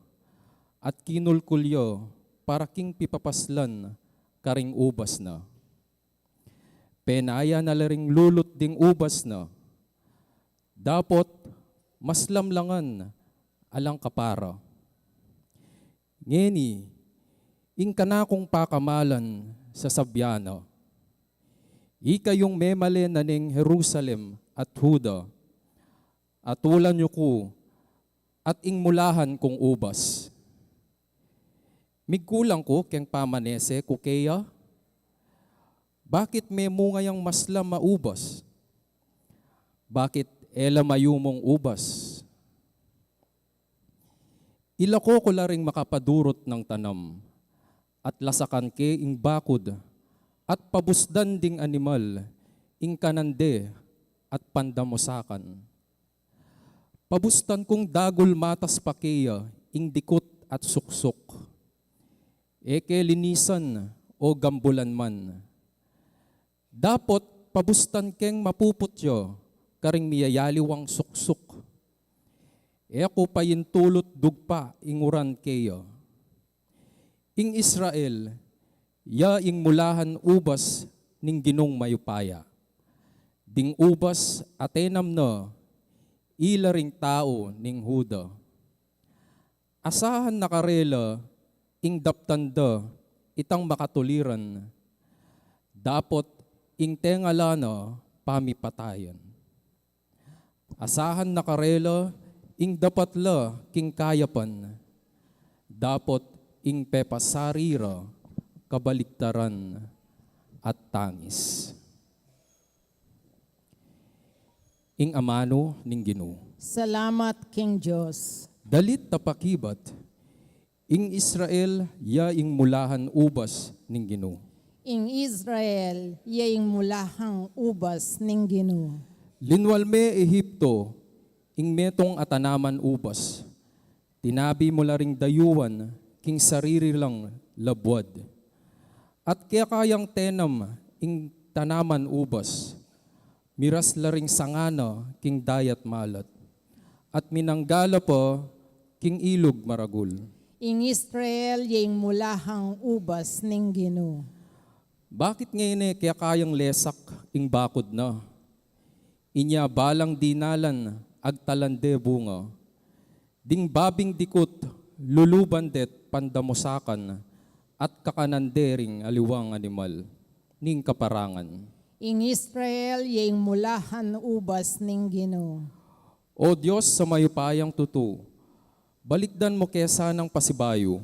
at kinulkul ya para king pipapaslan karing ubas na. Penaya na la ring lulut ding ubas na, dapot maslam la ngan alang kapara. Ngeni, ing kanakung pakamalan sasabyan na, ikayung memalen na ning Jerusalem at Juda, atulan yu ku, at ing mulahan kung ubas. Migkulang ku keng pamanese ku keya? Bakit memunga yang maslam a ubas? Bakit e la mayumung ubas? Ilako ku la ring makapadurut nang tanam, at lasakan ke ing bakud, at pabusdan ding animal ing kanan de at pandamusakan. Pabustan kung dagul matas pa keya ing dikut at suksuk. E ke linisan o gambulan man. Dapot pabustan keng mapuputya karing miyayaliwang suksuk. E ku paintulut dugpa ing uran keya. Ing Israel, ya ing mulahan ubas ning Ginung mayupaya. Ding ubas a tenam na, ila ring tau ning Juda. Asahan na karela ing daptan da itang makatuliran, dapot ing tenga la na pamipatayan. Asahan na karela ing dapat la king kayapan, dapot ing pepasari ra kabaligtaran at tangis. Ing amanu ning Ginu. Salamat king Dios. Dalit a pakibat, ing Israel ya ing mulahan ubas ning Ginu. Ing Israel ya ing mulahang ubas ning Ginu. Linwal me Egipto ing metung a tanaman ubas. Tinabi mu la ring dayuan king sarili lang labuad. At keka yang tenam ing tanaman ubas, miras la ring sanga na king dayat malat, at minangga la pa king ilug maragul. Ing Israel ya ing mulahang ubas ning Ginu. Bakit ngeni keka yang lesak ing bakud na? Inya balang dinalan agtalan de bunga. Ding babing dikut luluban de't pandamusakan at kakanan de ring aliwang animal ning kaparangan. Ing Israel ya ing mulahan ubas ning Ginu. O Dios a mayupayang tutu, balikdan mu ke sanang pasibayu,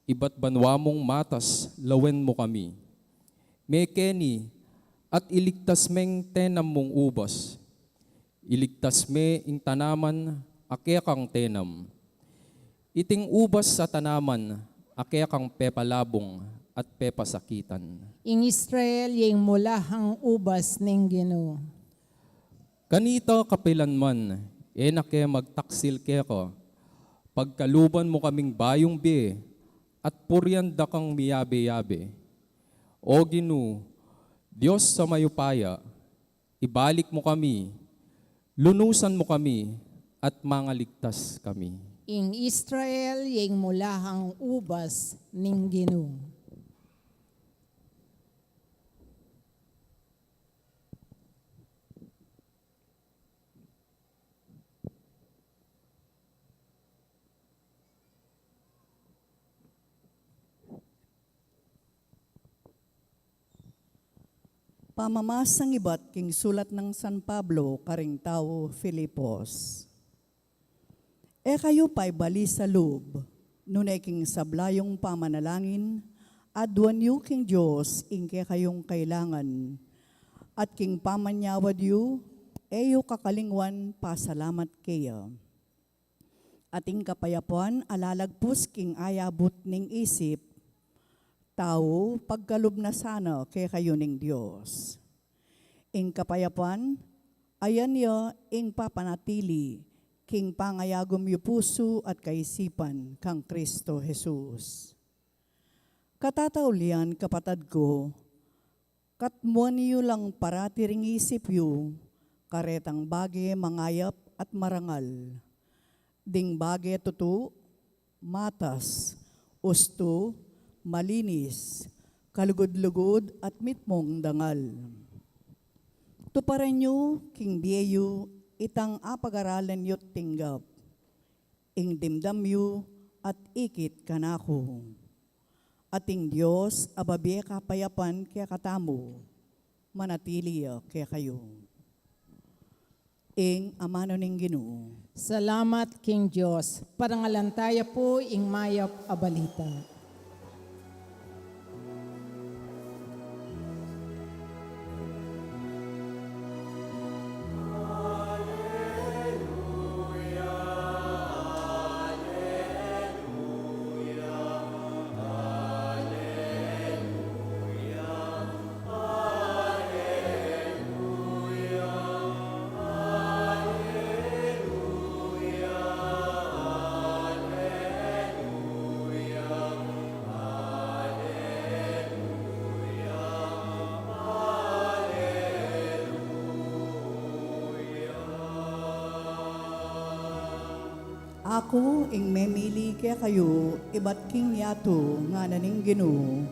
ibat banua mung matas lawen mu kami. Mekeni at iligtas meng tenam mung ubas. Iligtas me ing tanaman a kekang tenam. Iting ubas a tanaman a kekang pepalabung at pepasakitan. Ing Israel ya ing mulahang ubas ning Ginu. Kanita kapilanman e na ke magtaksil keka, pagkaluban mu kaming bayung bie at purian da kang miyabe-yabe. O Ginu, Dios a mayupaya, ibalik mu kami, Lunusan mu kami at mangaligtas kami. Ing Israel, ya ing mulahang ubas ning Ginu. Pamamasang ibat king sulat nang San Pablo karing tau Filipos. E kayu paibalisa lub, nune king sabla yung pamanalangin, aduan yu king Dios ing kekayung kailangan, at king pamanyawad yu, e yu kakalingwan pasalamat keya. At ing kapayapan a lalagpus king ayabut ning isip tau, pagkalub na sana kekayu ning Dios. Ing kapayapan, ayan ya ing papanatili king pangayagum yu pusu at kaisipan kang Kristo Jesus. Katataulian, kapatad ku, katmuan yu lang parati ring isip yu karetang bage mangayap at marangal, ding bage tutu, matas, ustu, malinis, kalugud-lugud at mitmung dangal. Tuparan yu king bie yu itang apagaralan yu't tinggap, ing dimdam yu at ikit kanaku. At ing Dios a babie kapayapan kekatamu, manatili ya kekayu. Ing amanu ning Ginu. Salamat king Dios. Parangalan taya pu ing mayap a balita. Aku ing memili kekayu ibat king yatu, ngana ning Ginu,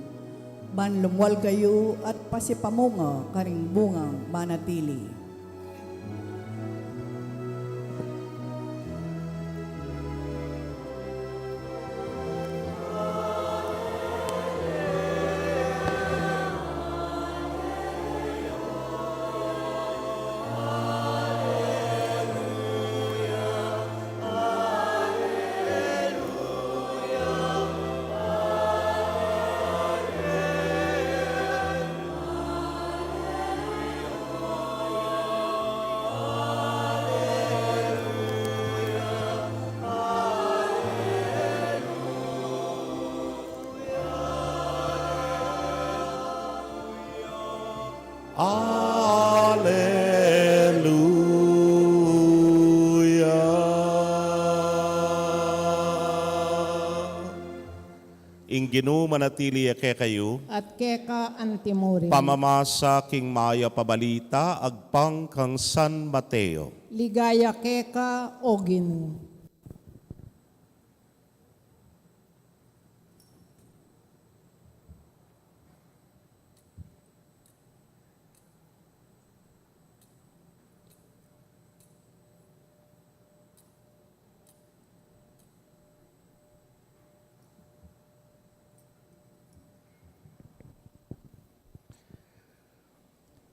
ban lumual kayu at pasipamunga karing bungang manatili. Aleluya. Ing Ginu manatili ya kekayu. At keka antimurin. Pamamasa king mayap a balita agpang kang San Mateo. Ligaya keka, O Ginu.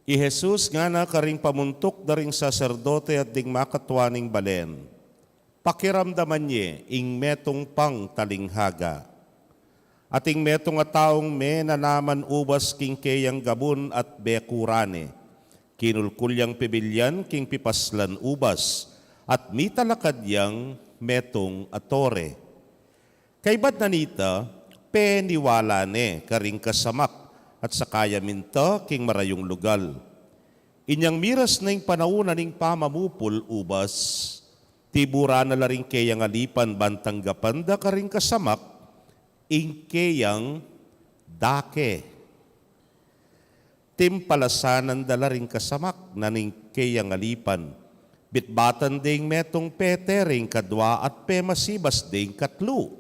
I Jesus ngana karing pamuntuk da ring saserdote at ding makatua ning balen, pakiramdaman ye ing metung pang talinghaga. Ating metung a taung menanaman ubas king keyang gabun at bekura ne. Kinulkul yang pibilyan king pipaslan ubas, at mitalakad yang metung a tore. Kaybat na nita, peniwala ne karing kasamak, at saka ya minta king marayung lugal. Inyang miras na ing panaun na ning pamamupul ubas, tiburan na la ring keyang alipan ban tanggapan da karing kasamak ing keyang dake. Timpalasanan da la ring kasamak na ning keyang alipan, Bitbatan de ing metung pete ring kadwa at pemasibas de ing katlu.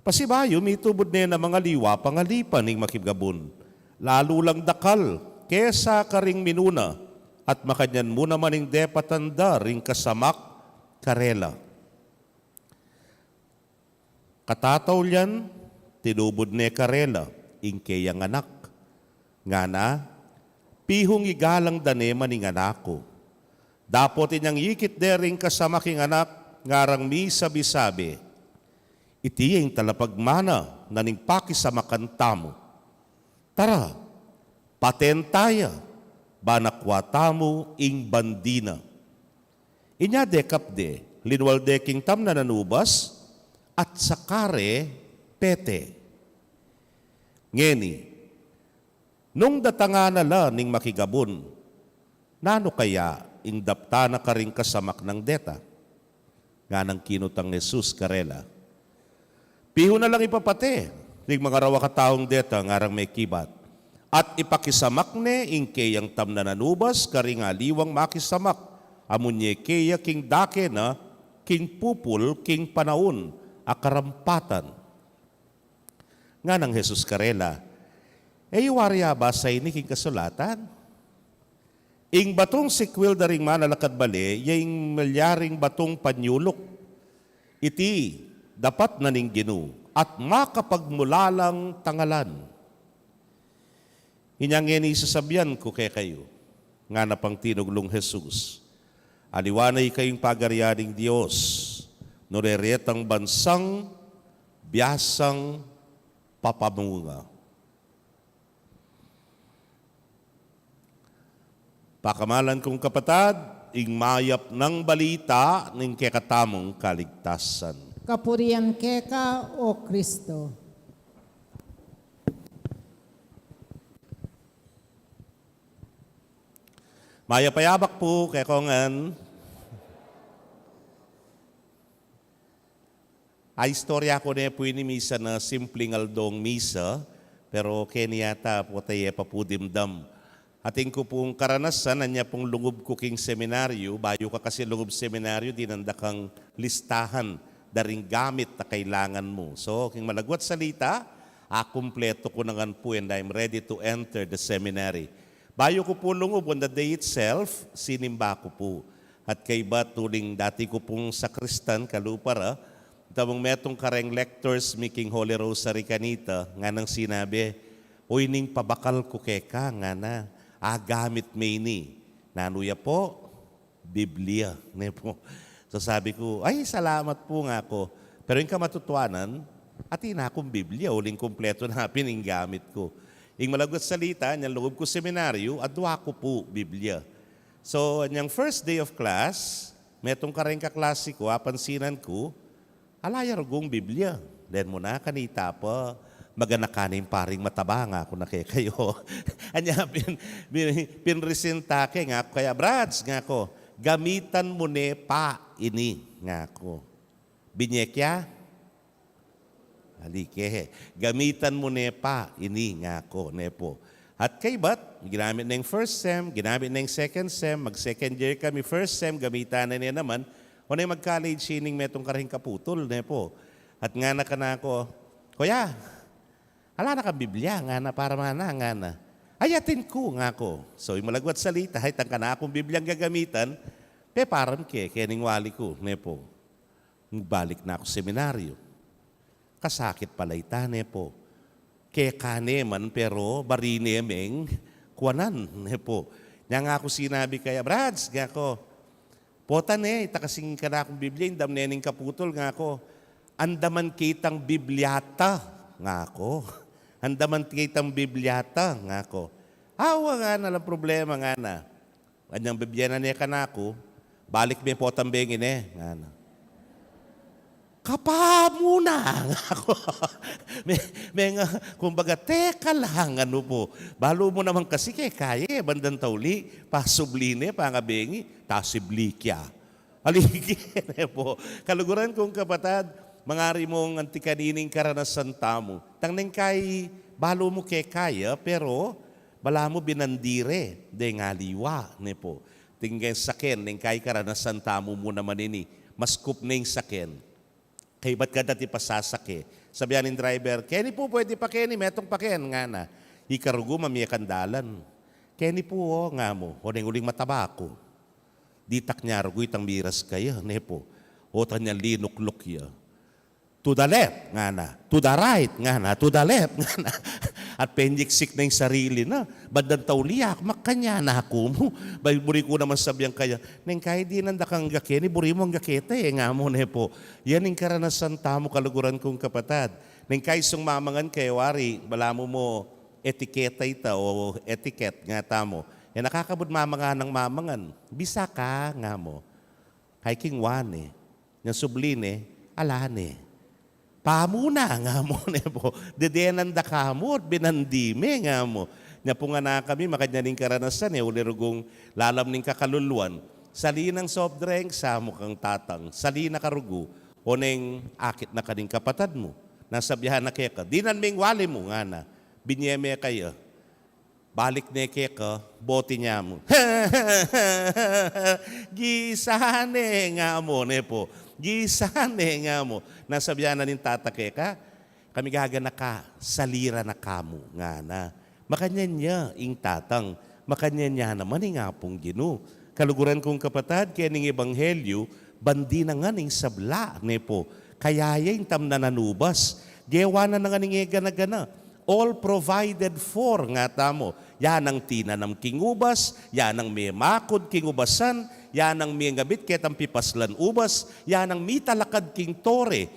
Pasibayu, mitubud ne namang aliwa pangalipan ing makigabun, lalu lang dakal kesa karing minuna, at makanyan mu naman ing depatan da ring kasamak karela. Katataulian, tinubud ne karela ing keyang anak. Ngana, pihung igalang da ne man ing anak ku. Dapot inyang ikit de ring kasamak ing anak, ngarang misabi-sabi, iti ing talapagmana na ning pakisamakan tamu. Tara, paten taya, ban akua tamu ing bandi na. Inya dekap de, linwal de king tamnan a nubas, at saka re pete. Ngeni, nung datangan na la ning makigabun, nanu kaya ing daptan na karing kasamak nang deta? Nganang kinutang Jesus karela, pihu na lang ipapate ring mangarawak a taung deta, ngarang mekibat. At ipakisamak ne ing keyang tamnan a nubas karing aliwang makisamak a munye keya king dake na king pupul king panaun a karampatan. Nganang Jesus karela, e yu wari abasa ini king kasulatan? Ing batung sikwil da ring manalakad bale, ya ing malyaring batung panyuluk. Iti dapat na ning Ginu, at makapagmulalang tangalan. Inya ngeni sasabian ku kekayu, ngana pang tinuglung Jesus, aliwa na ikayu ing pagarian ning Dios, nung reretang bansang biasang papamunga. Pakamalan kung kapatad, ing mayap nang balita ning kekatamung kaligtasan. Kapurian keka, O Kristo. Mayap a yabak pu kekongan. A istorya ku ne pu ini, misan a simpling aldong misa, pero keni yata pota e pa pu dimdam. Atin ku pung karanasan, anya pung lungub ku king seminaryu, bayu ka kasi lungub seminaryu, dinan da kang listahan da ring gamit a kailangan mu. So, king malagwat salita, akumpletu ku na ngan pu, and I'm ready to enter the seminary. Bayu ku pu lungub, on the day itself, sinimba ku pu. At kaybat uling dati ku pung sakristan, kalupa ra, tamung metung kareng lectors mi king Holy Rosary kanita, nganang sinabi, "Uy, ning pabakal ku keka," ngana, "a gamit me ini." "Nanu ya pu?" "Biblia," ne pu. So sabi ku, "Ay, salamat pu," ngaku. Pero ing kamatutuanan, atin na kung Biblia, uling kumpletu na pin ing gamit ku. Ing malagwat salita, inyang lugub ku seminaryu, adwa ku pu Biblia. So, inyang first day of class, metung kareng kaklasi ku, apansinan ku, ala ya rugung Biblia. Deng mu na, kanita pa, maganakan ing paring mataba, ngaku na kekayu. Anya pin, pin, pinrisenta ke, ngaku kaya, "Brads," ngaku, "gamitan mu ne pa ini," ngaku. Binye kya? Ali ke, "Gamitan mu ne pa ini," ngaku, ne pu. At kaybat, ginamit neng first sem, ginamit neng second sem, mag-second year kami, first sem, gamitan na ne naman, o ne mag-college sining metung kareng kaputul, ne pu. At ngana kanaku, "Kuya, ala na kang Biblia?" ngana, "Para mana?" ngana. "Ay, atin ku," ngaku. So, ing malagwat salita, itang kanakung Bibliang gagamitan, peparam ke kening wali ku, ne pu. Balik na ku seminaryu. Kasakit pala ita, ne pu. Keka ne man, pero bari ne meng kuanan, ne pu. Nya ngaku sinabi kaya, "Brads," ngaku, "pota ne, ita kasing kanakung Biblia, indam ne ning kaputul," ngaku. "Andaman ke itang Bibliata," ngaku. "Andaman ke itang Bibliata," ngaku. "Awa," ngana, "alang problema," ngana. Anyang bibye na ne kanaku, "Balik me potang bengi ne," ngana. "Kapa mu na," ngaku. Me, me nga, kumbaga, "Teka lang, anu pu? Balu mu naman kasi kekaya e, bandang tauli, pasubli ne, pangabengi, tasibli kya." Aligi, ne pu. Kaluguran kung kapatad, mangari mung anti kanining karanasan tamu. Tang neng kai, balu mu kekaya, pero balamu binandire deng aliwa, ne pu. Tinggang saken, neng kai karanasan tamu mu naman ini, maskup ne ing saken. Kaybat ka dati pasasake. Sabian ning driver, "Keni pu, pwede pa keni, metung pa ken," ngana. Ikarugu mamie kang dalan. "Keni pu, o," nga mu, "o neng uling mataba ku." Ditak nya rugu itang miras kaya, ne pu. O tanyang linukluk ya. "To the left," ngana. "To the right," ngana. "To the left," ngana. At penyiksik na ing sarili na. Bandang tauli, akmak kanyan, aku mu. Bay, buri ku naman sabian kaya, "Neng kai dinan da kang gake, ni buri mu ang gake te," nga mu, ne pu. Yan ing karanasan tamu, kaluguran kung kapatad. Neng kai sung mamangan kaya wari, balamu mu etiketa ita o etiquette nga tamu. E, nakakabud mamangan nang mamangan. "Bisa ka?" nga mu. "Kai king wa ne." Nya subli ne, "Ala ne." "Pamu na," nga mu, ne pu. "Dedenan da ka mu at binandi me," nga mu. Nya pu ngan kami makanyan ing karanasan, e, uli rugung lalam ning kakaluluan. "Sali nang soft drink," sa mu kang tatang. "Sali na karugu, o neng akit na ka ning kapatad mu." Na sabian na keka, "Dinan me ing wali mu," ngana. Binye me kaya. Balik ne keka, boti nya mu. "Gisa ne," nga mu, ne pu. "Gisa ne," nga mu. Na sabian na ning tata keka, "Kami gaganaka, sali ra na ka mu," ngana. Makanyan ya ing tatang, makanyan ya naman ing Apung Ginu. Kaluguran kung kapatad, kening ebanghelyu, bandi na ngan ing sabla, ne pu. Kaya ya ing tamnan nang ubas. Gewa na ngan ing e gana-gana. All provided for, nga tamu. Ya nang tinanam king ubas, ya nang memakud king ubasan, ya nang mengabit ketang pipaslan ubas, ya nang mitalakad king tore.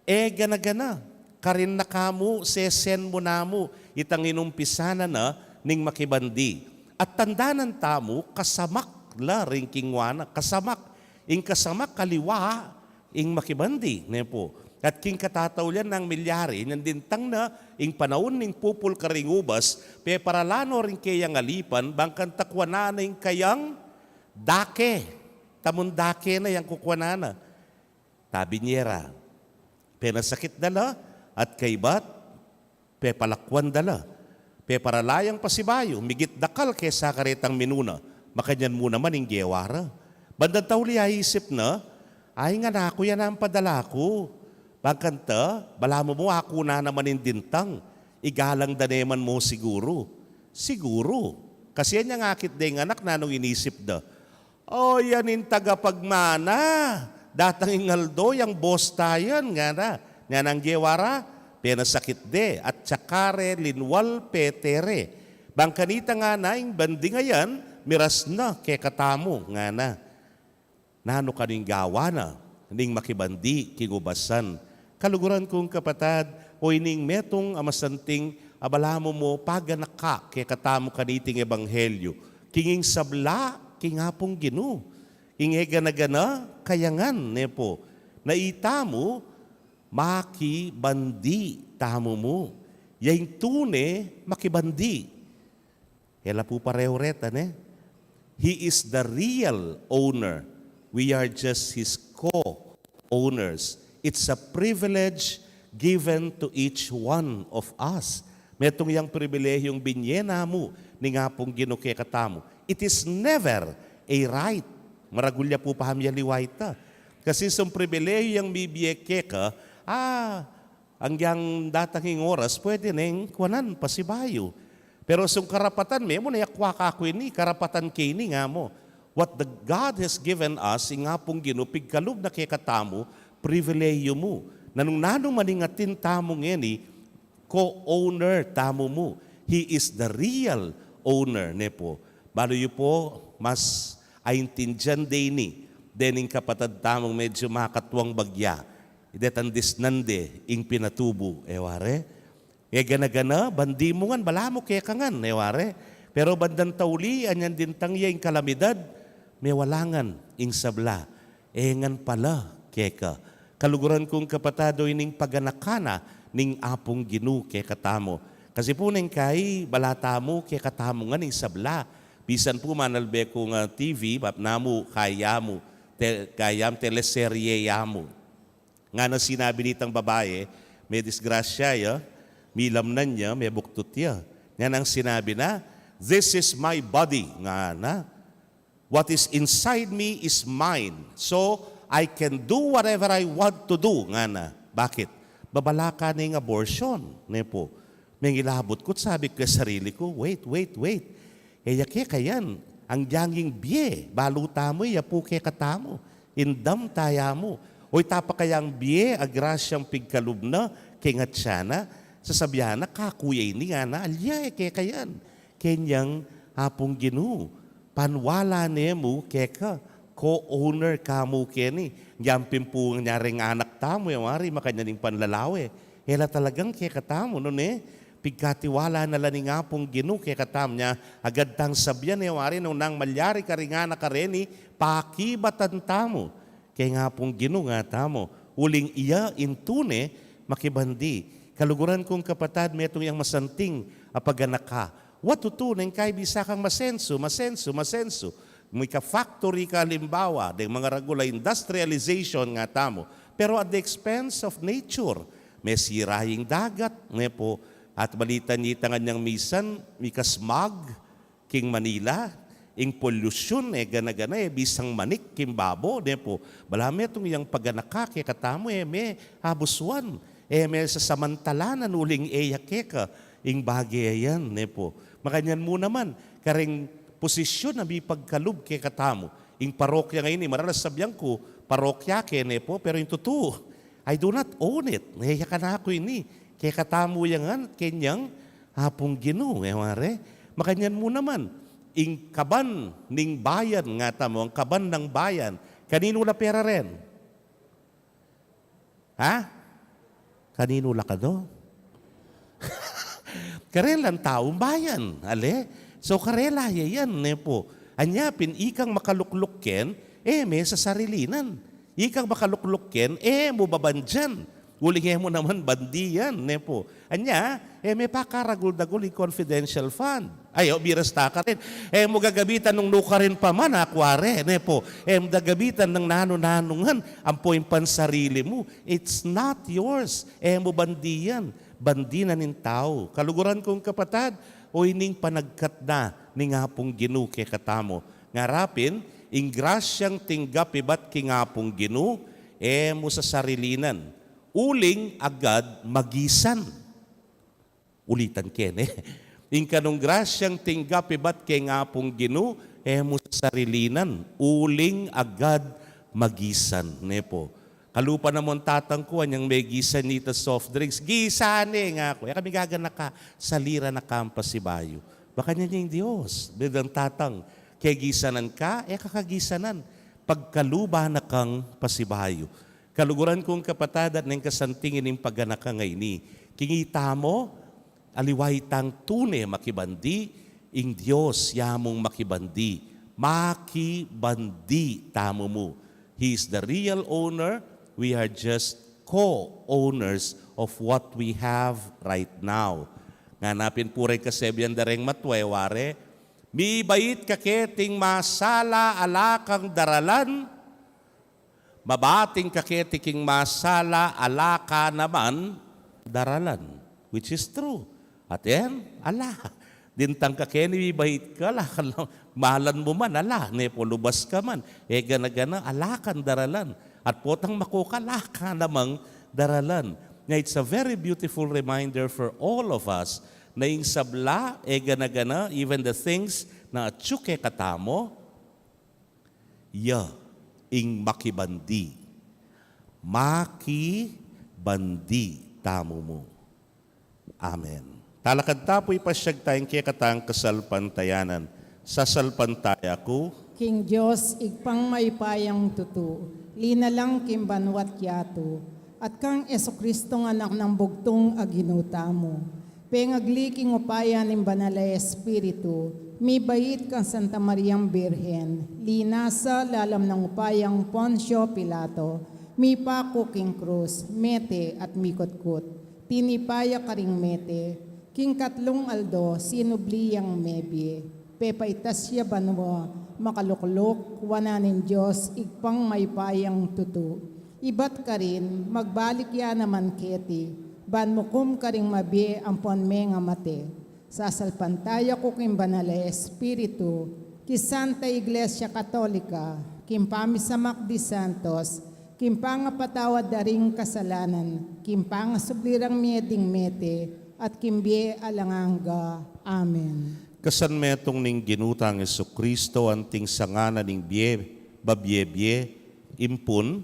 E gana-gana, karin na ka mu, sesen mu na mu itang inumpisan na ning makibandi. At tandanan tamu, kasamak la ring king wa na, kasamak. Ing kasamak kaliwa, ing makibandi, ne pu. At king katataulian nang milyari, inyang dintang na ing panaun ning pupul karing ubas, peparala no ring keyang alipan, bang kanta kuanan na ing kayang dake. Tamung dake na yang kukuanan na. Tabi nye ra, penasakit da la, at kaybat, pepalakuan da la. Peparala yang pasibayu, migit dakal kesa karetang minuna. Makanyan mu naman ing gewa ra. Bandang tauli aisip na, "Ay, ngan aku ya nang padala ku." Bang kanta, balamu mu aku na naman ing dintang. Igalang da ne man mu siguru. Siguru. Kasi inyang akit deng anak, nanung inisip da? "O, yan ing tagapagmana. Datang ing aldo, yang boss ta yan," ngana. Nganang gewa ra, penasakit de, at saka re linwal pete re. Bang kanita ngana ing banding a yan, miras na kekatamu, ngana. Nanu kanu ing gawa na ning makibandi king ubasan? Kaluguran kung kapatad, o ining metung a masanting a balamu mu paganaka kekatamu kaniting ebanghelyu, king ing sabla king Apung Ginu. Ing e gana-gana, kaya ngan, ne pu, na itamu, makibandi tamu mu. Ya ing tune makibandi. E la pu pareho reta, ne? He is the real owner. We are just his co-owners. It's a privilege given to each one of us. Metung yang pribilehyung binye na mu ning Apung Ginu kekatamu. It is never a right. Maragul ya pu pamyaliwa ita. Kasi sung pribilehyung mibie keka, ah, angyang datang ing oras, pwede neng kuanan pasibayu. Pero sung karapatan, memu na yakwa kaku ini, karapatan ke ini, nga mu. What the God has given us, ing Apung Ginu pigkalub na kekatamu, pribilehiyu mu. Nanung-nanu man ing atin tamu ngeni, co-owner tamu mu. He is the real owner, ne pu. Balu yu pu, mas aintindian de ini dening kapatad tamung medyu makatuang bagya. Detang disnan de ing pinatubu, e ware? E gana-gana, bandi mu ngan, balamu keka ngan, e ware? Pero bandang tauli, anyan dintang ya ing kalamidad, mewala ngan ing sabla. E ngan pala keka. Kaluguran kung kapatad, o ining paganaka na ning Apung Ginu kekatamu. Kasi pu neng kai, bala tamu kekatamu ngan ing sabla. Bisan pu manalbe kung, ah, T V, bap namu, kaya mu, te-, kaya mu teleserye ya mu. Ngana sinabi nitang babae, medisgrasya ya, milamnan ya, mebuktut ya. Nganang sinabi na, "This is my body," ngana. What is inside me is mine. So, I can do whatever I want to do, ngana. Bakit? Babalaka ne ing abortion, ne pu. Mengilabut ku't sabi ku king sarili ku, "Wait, wait, wait. E ya keka yan. Agyang ing bie, balu tamu, e ya pu kekatamu. Indam taya mu. O ita pa kayang bie a grasyang pigkalub na keng atsa na, sasabian na, 'Kaku ya ini,' ngana, alya, e keka yan." Kenyang Apung Ginu, paniwala ne mu keka, co-owner ka mu keni. Agyang pin pu nyaring anak tamu, e wari, makanyan ing panlalawe. E la talagang kekatamu, nune? Pigkatiwala na la ning Apung Ginu kekatamu, nya agad tang sabian, e wari, nung nang malyari karing anak a reni, pakibatan tamu keng Apung Ginu, nga tamu. Uling iya ing tune makibandi. Kaluguran kung kapatad, metung yang masanting a paganaka. Wa tutu neng kaibisa kang masensu, masensu, masensu. Mika-factory ka, alimbawa, deng mangaragul a industrialization, nga tamu. Pero at the expense of nature, mesira ing dagat, ne pu. At balita nita ngan yang misan, mika-smog king Manila, ing pollution, e gana-gana, e bisang manik king babo, ne pu. Balamu metung yang paganaka kekatamu, e me abusuan, e me sasamantalanan uling e ya keka ing bage a yan, ne pu. Makanyan mu naman, kareng posisyun a mipagkalub kekatamu. Ing parokya ngeni, maralas sabian ku, parokya ke, ne pu, pero ing tutu, I do not own it. E ya kanaku ini. Kekatamu ya ngan, kenyang Apung Ginu, e wari. Makanyan mu naman, ing kaban ning bayan, nga tamu, ing kaban nang bayan. Kaninu la pera ren? Ha? Kaninu la kanu? Karela ning taung bayan, ale? So, karela ya yan, ne pu. Anya pin, ikang makalukluk ken, e me sasarilinan. Ikang makalukluk ken, e mu babandian. Uling e mu naman bandi yan, ne pu. Anya, e me pakaragul-dagul ing confidential fund. Ay, o, biras ta karin. E mu gagabitan nung nukarin pa man, a, kuwari, ne pu. E mu gagabitan nang nanu-nanu ngan, ampo ing pansarili mu. It's not yours. E mu bandi yan. Bandi na ning tau. Kaluguran kung kapatad, o ining panagkat na ning Apung Ginu kekatamu. Ngara pin, ing grasyang tinggap ibat king Apung Ginu, e mu sasarilinan. Uling agad magisan. Ulitan ke, ne? Ing kanung grasyang tinggap ibat keng Apung Ginu, e mu sasarilinan, uling agad magisan, ne pu. Kalupa na mu ing tatang ku, anyang megisan ita soft drinks, "Gisan ne," ngaku. E kami gaganaka, salira na kang pasibayu. Makanyan ing Dios, bidang tatang, kegisanan ka, e ka kagisanan, pagkaluba na kang pasibayu. Kaluguran kung kapatad at neng kasanting ining paganaka ngeni. Kingita mo, aliwa itang tune makibandi, ing Dios ya mung makibandi. Makibandi tamu mu. He is the real owner. We are just co-owners of what we have right now. Ngana pin pu reng kasebian da reng matwa, e wari, mibait kaketing masala ala kang daralan, mabating kaketi king masala ala ka naman daralan, which is true. At yan, ala. Dintang ka keni, mibait ka, ala ka na-, malan mu man, ala, ne pu, lubas ka man. E gana-gana, ala kang daralan. At potang makuka, ala ka namang daralan. Nga, it's a very beautiful reminder for all of us na ing sabla, e gana-gana, even the things na atyu kekatamu, ya ing makibandi. Makibandi tamu mu. Amen. Talakad ta pu, ipasyag taya ing kekatang kasalpantayanan. Sasalpantaya ku king Dios, Ibpang mayupayang tutu, linalang king banua't yatu, at kang Jesucristong Anak nang bugtung a Ginu tamu. Pengagli king upaya ning Banal a Espiritu, mibait kang Santa Mariang Birhen, linasa lalam nang upayang Poncio Pilato, mipaku king krus, mete at mikutkut. Tinipa ya karing mete, king katlung aldo sinubli yang mebie. Pepaitas ya banua, makalukluk wanan ning Dios, Ibpang mayupayang tutu. Ibat karin, magbalik ya naman keti, ban mukum karing mabie ampon mengamate. Sasalpantaya ku king Banal a Espiritu, King Santa Iglesia Katolika, king pamisamak di santos, king pangapatawad da ring kasalanan, king pangasubli rang mie ding mete, at king bie alang angga. Amen. Kasanmetung ning Ginu tang Jesucristo, anting sanga na ning bie, babie-bie, impun,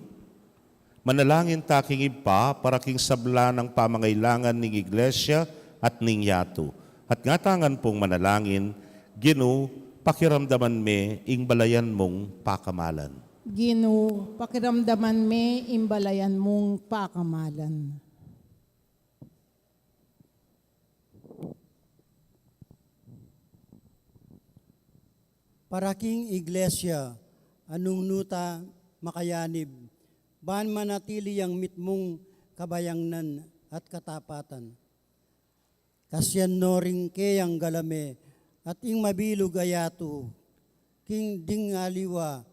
manalangin ta king Ibpa para king sabla nang pamangailangan ning Iglesia at ning yatu. At ngatamu ngan pung manalangin, Ginu, pakiramdaman me ing balayan mung pakamalan. Ginu, pakiramdaman me ing balayan mung pakamalan. Para king Iglesia, a nung nu ta makayanib, ban manatili yang mitmung kabayangnan at katapatan. Kasian no ring keyang galame at ing mabilug a yatu, king ding aliwa,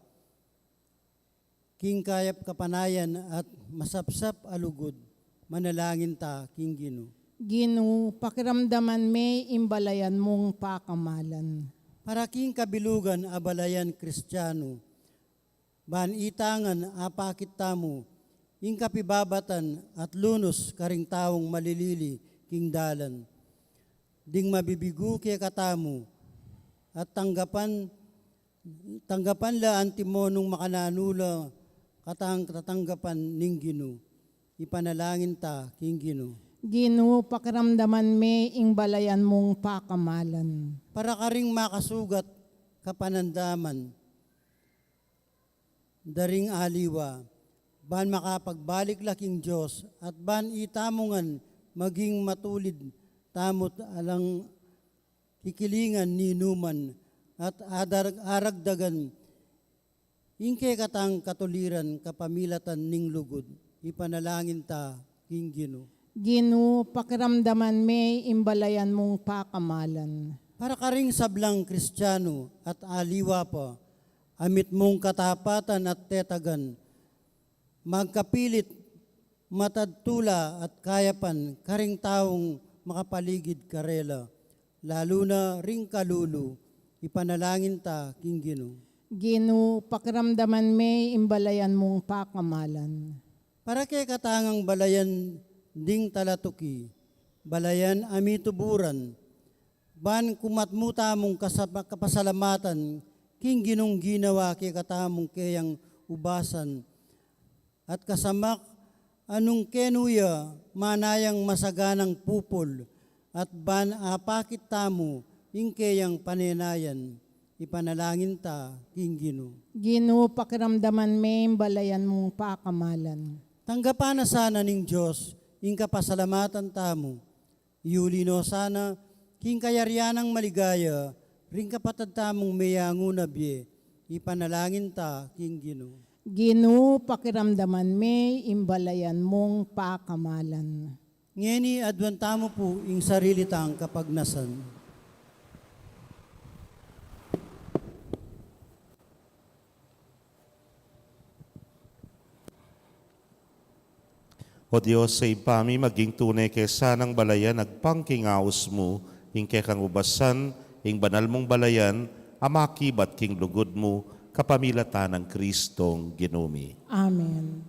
king kayap kapanayan at masapsap a lugud, manalangin ta king Ginu. Ginu, pakiramdaman me ing balayan mung pakamalan. Para king kabilugan a balayan Kristianu, ban ita ngan apakit tamu ing kapibabatan at lunus karing taung malilili king dalan. Ding mabibigu kekatamu at tanggapan Tanggapan la antimo nung makananu la katang tatanggapan ning Ginu. Ipanalangin ta king Ginu. Ginu, pakiramdaman me ing balayan mung pakamalan. Para karing makasugat kapanandaman da ring aliwa, ban makapagbalik la king Dios, at ban itamu ngan maging matulid tamu't alang kikilingan ninuman at adar-, aragdagan ing kekatang katuliran kapamilatan ning lugud, ipanalangin ta king Ginu. Ginu, pakiramdaman me ing balayan mung pakamalan. Para karing sablang Kristianu at aliwa pa, a mitmung katapatan at tetagan, magkapilit matadtu la at kayapan karing taung makapaligid karela, lalu na ring kalulu, ipanalangin ta king Ginu. Ginu, pakiramdaman me ing balayan mung pakamalan. Para kekatang balayan ding talatuki, balayan a mituburan, ban kumatmu tamung kasapa-, kapasalamatan king Ginung ginawa kekatamung keyang ubasan, at kasamak a nung kenu ya manayang masaganang pupul, at ban apakit tamu ing keyang panenayan, ipanalangin ta king Ginu. Ginu, pakiramdaman me ing balayan mung pakamalan. Tanggapan na sana ning Dios ing kapasalamatan tamu. Iuli no sana king kayarian nang maligaya ring kapatad tamung meyangu na bie, ipanalangin ta king Ginu. Ginu, pakiramdaman me ing balayan mung pakamalan. Ngeni aduan tamu pu ing sarili tang kapagnasan. O Dios, sa Ibpa mi, maging tune ke sanang balayan agpang king aus mu ing kekang ubasan, ing banal mung balayan a makibat king lugud mu, kapamilatan nang Kristong Ginu mi. Amen.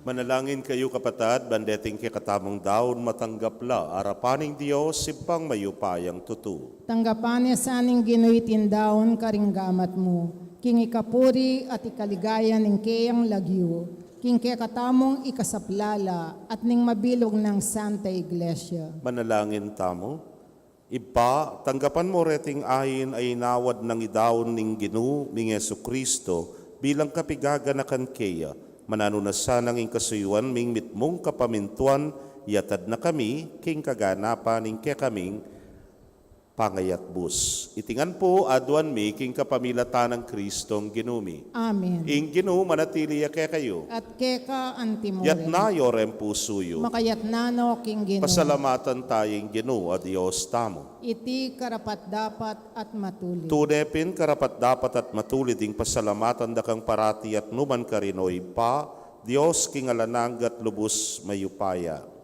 Manalangin kayu, kapatad, ban deting kekatamung daun matanggap la arapan ning Dios, Ibpang mayupayang tutu. Tanggapan na sa ning Ginu iting daun karing gamat mu, king ikapuri at ikaligaya ning keyang lagyu, king kekatamung ikasaplala at ning mabilug nang Santa Iglesia. Manalangin tamu. Ibpa, tanggapan mu reting ain a inawad nang idaun ning Ginu ming Jesucristo bilang kapigaganakan keya. Mananu na sanang ing kasuyuan ming mitmung kapamintuan, iyatad na kami king kaganapan ning kekaming pangayatbus. Iti ngan pu aduan mi king kapamilatan nang Kristong Ginu mi. Amen. Ing Ginu manatili ya kekayu. At keka antimurin. Yatna yu reng pusu yu. Makayatna no king Ginu. Pasalamatan taya ing Ginu a Dios tamu. Iti karapat-dapat at matulid. Tune pin karapat-dapat at matulid ing pasalamatan da kang parati at nukarin man, O Ibpa, Dios king alang angga at lubus mayupaya.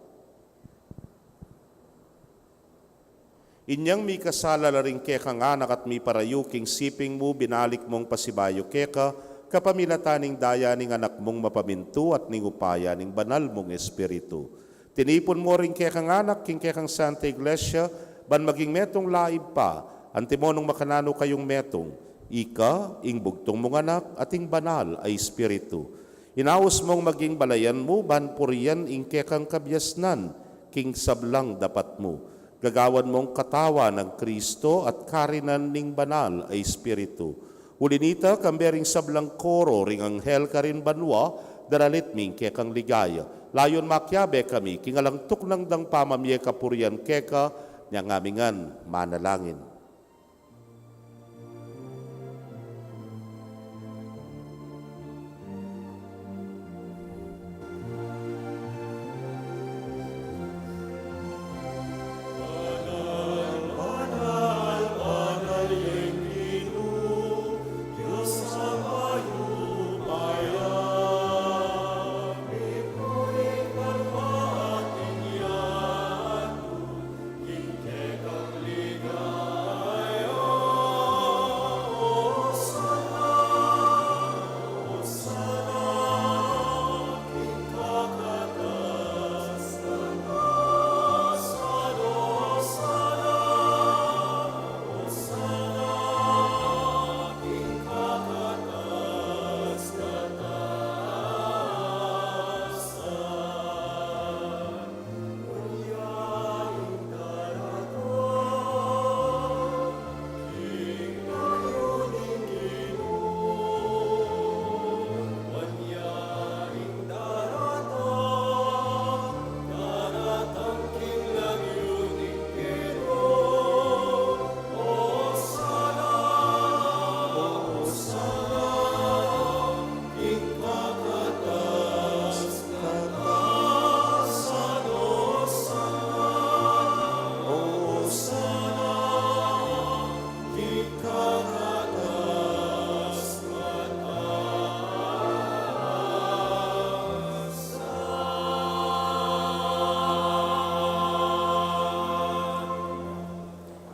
Inyang mikasala la ring kekang anak at miparayu king siping mu, binalik mung pasibayu keka, kapamilatan ning daya ning Anak mung mapamintu at ning upaya ning Banal mung Espiritu. Tinipun mu ring kekang anak king kekang Santa Iglesia, ban maging metung la, Ibpa, antimo nung makananu kayung metung, ika, ing bugtung mung Anak, at ing Banal a Espiritu. Inaus mung maging balayan mu, ban purian ing kekang kabiasnan king sablang dapat mu. Gagawan mung katawan nang Kristo at karinan ning Banal a Espiritu. Uli nita, kambe ring sablang koro ring anghel karin banua, daralit mi ing kekang ligaya. Layun makiabe kami king alang tuknang dang pamamie kapurian keka, inyang kami ngan manalangin.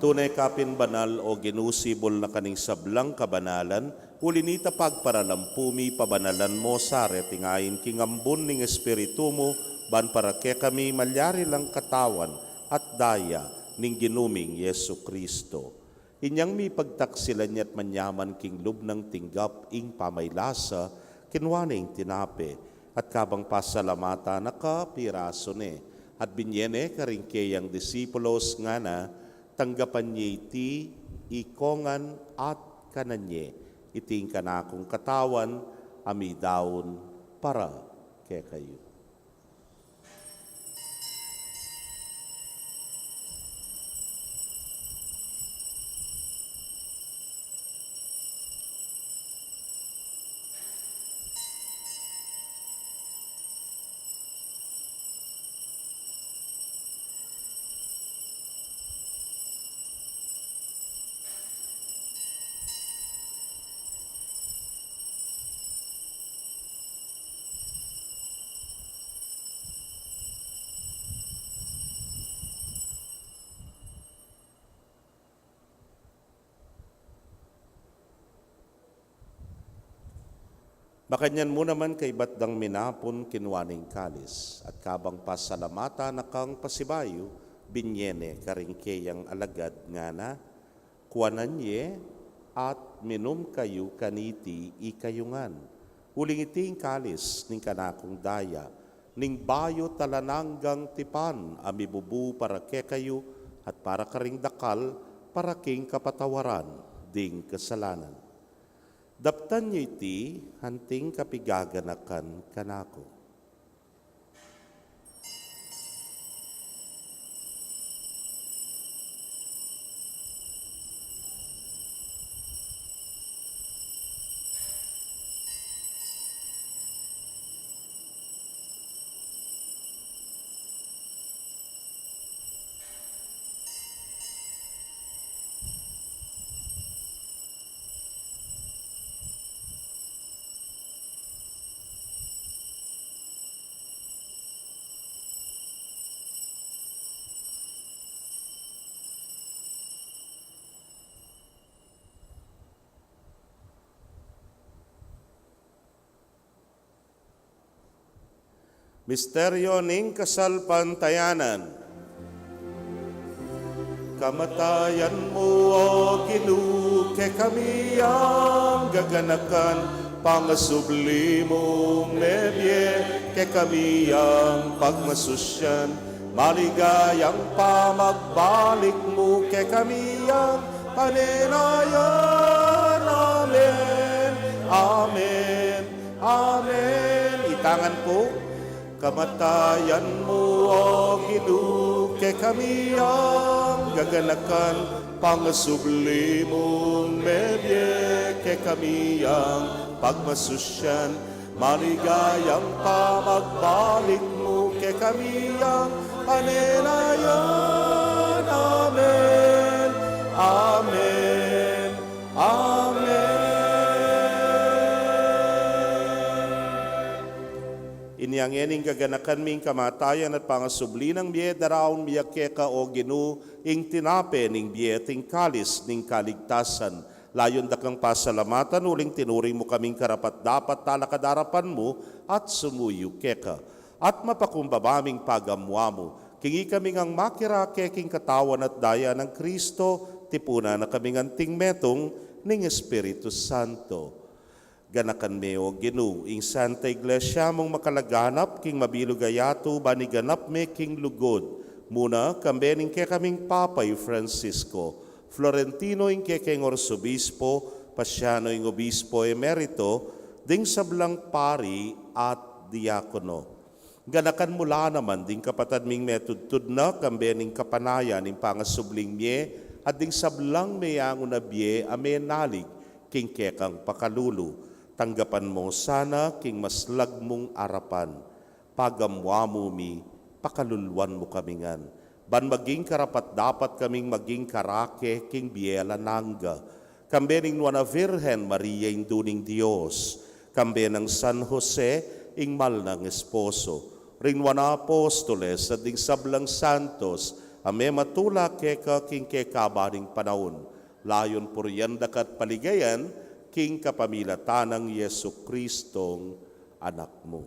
Tune ka pin banal, O Ginu, sibul na ka ning sablang kabanalan, uli nita pagparalampu mi, pabanalan mo sa reting ain king ambun ning Espiritu mu, ban para kekami malyari lang katawan at daya ning Ginu ming Jesucristo. Inyang mipagtaksilan ya at manyaman king lub nang tinggap ing pamaylasa, kinua ne ing tinape, at kabang pasalamatan na ka, pirasu ne, at binye ne karing keyang disipulos, ngana: Tanggapan ye iti ikongan at kanan ye, iti ing kanakung katawan a midaun para kekayu. Makanyan mu naman kaybat dang minapun kinua ne ing kalis, at kabang pasalamatan na kang pasibayu, binye ne karing keyang alagad ngana, kuanan ye at minum kayu kaniti ikayu ngan. Uling iti ing kalis ning kanakung daya, ning bayu at alang anggang tipan a mibubu para kekayu at para karing dakal para king kapatawaran ding kasalanan. Daptan ye iti anting kapigaganakan kanaku. Misteryo ning kasalpantayanan. Kamatayan mu, O Ginu, kekami yang gaganakan, pangasubli mung mebie, kekami yang pagmasusyan, maligayang pamagbalik mu, kekami yang panenayan. Amen. Amen. Amen. Itangan pu. Kamatayan mu, O Ginu, kekami yang gaganakan, pangasubli mung mebie, kekami yang pagmasusyan, maligayang pamagbalik mu, kekami yang panenayan. Amen. Amen. Amen. Inya ngeni ing gaganakan mi ing kamatayan at pangasubli nang bie, daraun mi ya keka, O Ginu, ing tinape ning bie at ing kalis ning kaligtasan. Layun da kang pasalamatan uling tinuring mu kaming karapat-dapat talakad king arapan mu at sumuyu keka. At mapakumbaba ming pagamuan mu, king ikami ngang makirake king katawan at daya nang Kristo, tipunan na kaming anting metung ning Espiritu Santo. Ganakan me, O Ginu, ing Santa Iglesia mung makalaganap king mabilug a yatu, ban iganap me king lugud, muna kambe ning kekaming Papa i Francisco, Florentino ing kekeng Arsobispo, Pasiano ing Obispo Emerito, ding sablang pari at diakono. Ganakan mu la naman ding kapatad ming metudtud na, kambe ning kapanayan ning pangasubling mie, at ding sablang meyangu na bie a menalig king kekang pakalulu. Tanggapan mu sana king maslag mung arapan. Pagamuan mu mi, pakaluluan mu kami ngan, ban maging karapat-dapat kaming maging karake king bie alang angga. Kambe ning Nuan a Virgen Maria, Indu ning Dios, kambe nang San Jose, ing mal nang esposo, ring nuan a apostoles, at ding sablang santos a mematula keka king kekaba ning panaun, layun purian da ka at paligayan king kapamilatan nang Jesucristong Anak mu.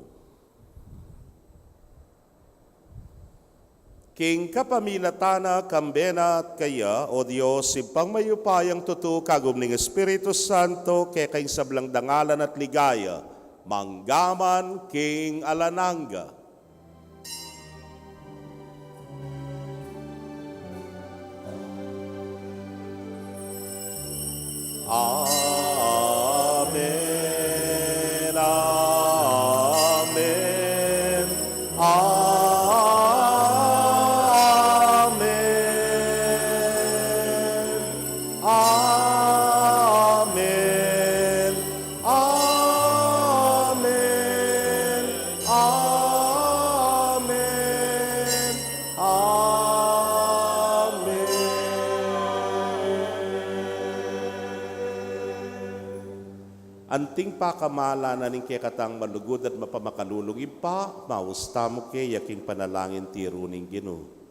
King kapamilatan na, kambe na at kaya, O Dios, Ibpang mayupayang tutu, kagum ning Espiritu Santo, keka ing sablang dangalan at ligaya, mangga man king alang angga. Amen. Amen. Amen. Amen. Amen. Amen. Amen. Anting pakamalan na ning kekatang malugud at mapamakalulung Ibpa, maus tamu ke ya king panalangin tiru ning Ginu.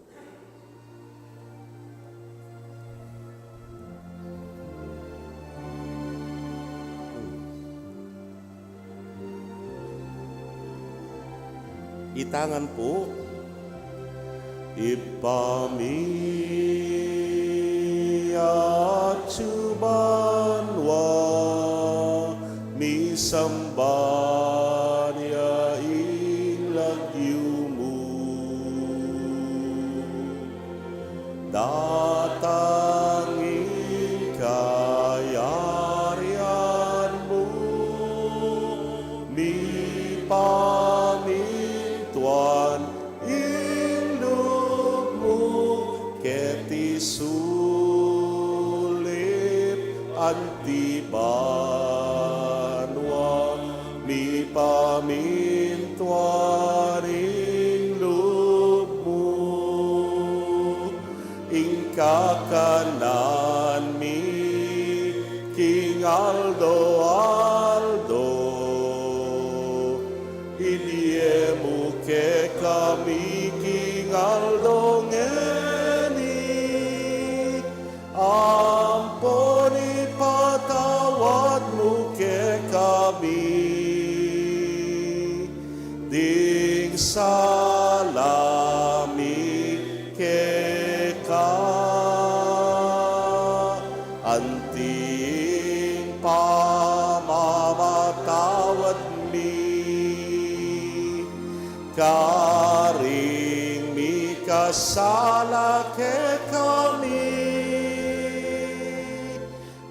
Tangan pu. Ibpa mi, atsu banua, misamban ya ing lagyu mu. Datang ing kayarian mu, mipamintuan ing lub mu keti sulip anti banua, mipamintuan ing lub mu. Ing kakanan mi king aldo-aldo, ibie mu kekami king aldo ngeni, ampon ipatawad mu kekami ding sala mi keka, anti ing pamamatawad mi karing mikasala kekami.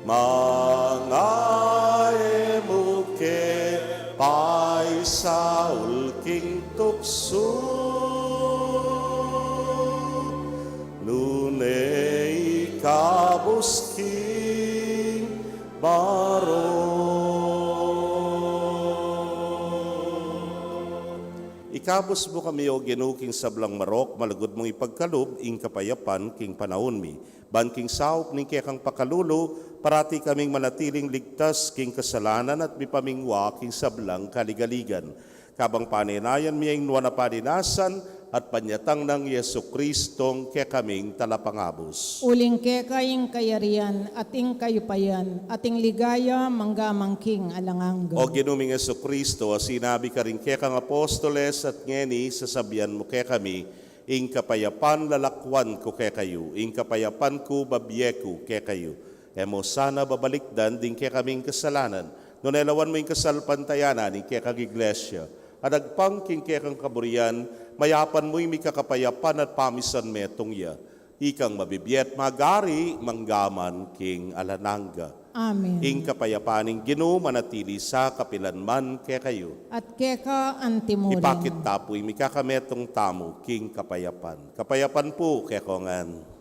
Manga e mu ke paisaul king tuksu, nune ikabus king marok. Ikabus mu kami, O Ginu, king sablang marok, malugud mung ipagkalub ing kapayapan king panaun mi. Ban king saup ning kekang pakalulu, parati kaming manatiling ligtas king kasalanan at mipamingwa king sablang kaligaligan. Kabang panenayan mi ing nuan a paninasan at panyatang nang Jesucristong kekaming Talapangabus. Uling keka ing kayarian, at ing kayupayan, at ing ligaya, mangga man king alang angga. O Ginu ming Jesucristo, a sinabi karing kekang apostoles, at ngeni sasabian mu kekami, ing kapayapan lalakwan ku kekayu, ing kapayapan ku babie ku kekayu. E mu sana babalikdan ding kekaming kasalanan, nune lawan mu ing kasalpantayanan ning kekang Iglesia, at agpang king kekang kaburian, mayapan mu ing mikakapayapan at pamisan metung ya. Ikang mabibie at magari mangga man king alang angga. Amen. Ing kapayapan ning Ginu manatili sa kapilan man kekayu. At keka antimurin. Ipakit ta pu ing mikakametung tamu king kapayapan. Kapayapan pu kekongan.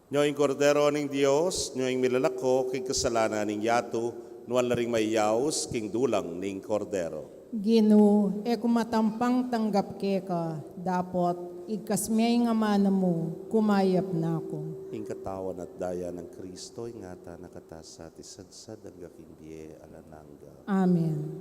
Nyo ing Kordero ning Dios, nyo ing milalako king kasalanan ning yatu, nuan la ring mayaus king dulang ning Kordero. Ginu, e ku matampang tanggap keka, dapot igkas me ing amanu mu, kumayap na ku. Ing katawan at daya nang Kristo, ingatan na katamu sa at isagsag angga king bie alang angga. Amen.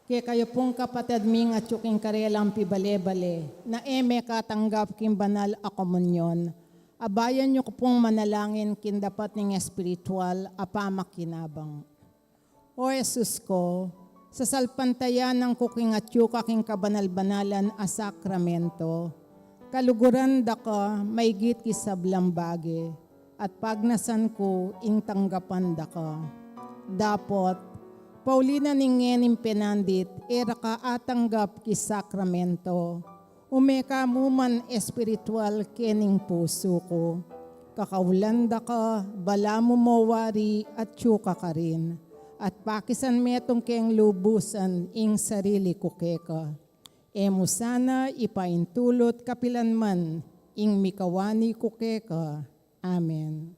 Kekayu pung kapatad ming atyu king karelang pibale-bale, na e mekatanggap king banal a komunyon, abayan yu ku pung manalangin king dapat ning espiritual a pamakinabang. O Jesus ko, sasalpantayanan ku king atyu ka king kabanal-banalan a sakramento, kaluguran da ka maigit ki sablang bage, at pagnasan ku ing tanggapan da ka. Dapot, pauli na ning ngening penandit, e ra ka atanggap ki sakramento, ume ka mu man espiritual kening pusu ku. Kakaulan da ka, balamu mo wari atyu ka karin, at pakisan metung keng lubusan ing sarili ku keka. E mu sana ipaintulut kapilan man ing mikawani ku keka. Amen.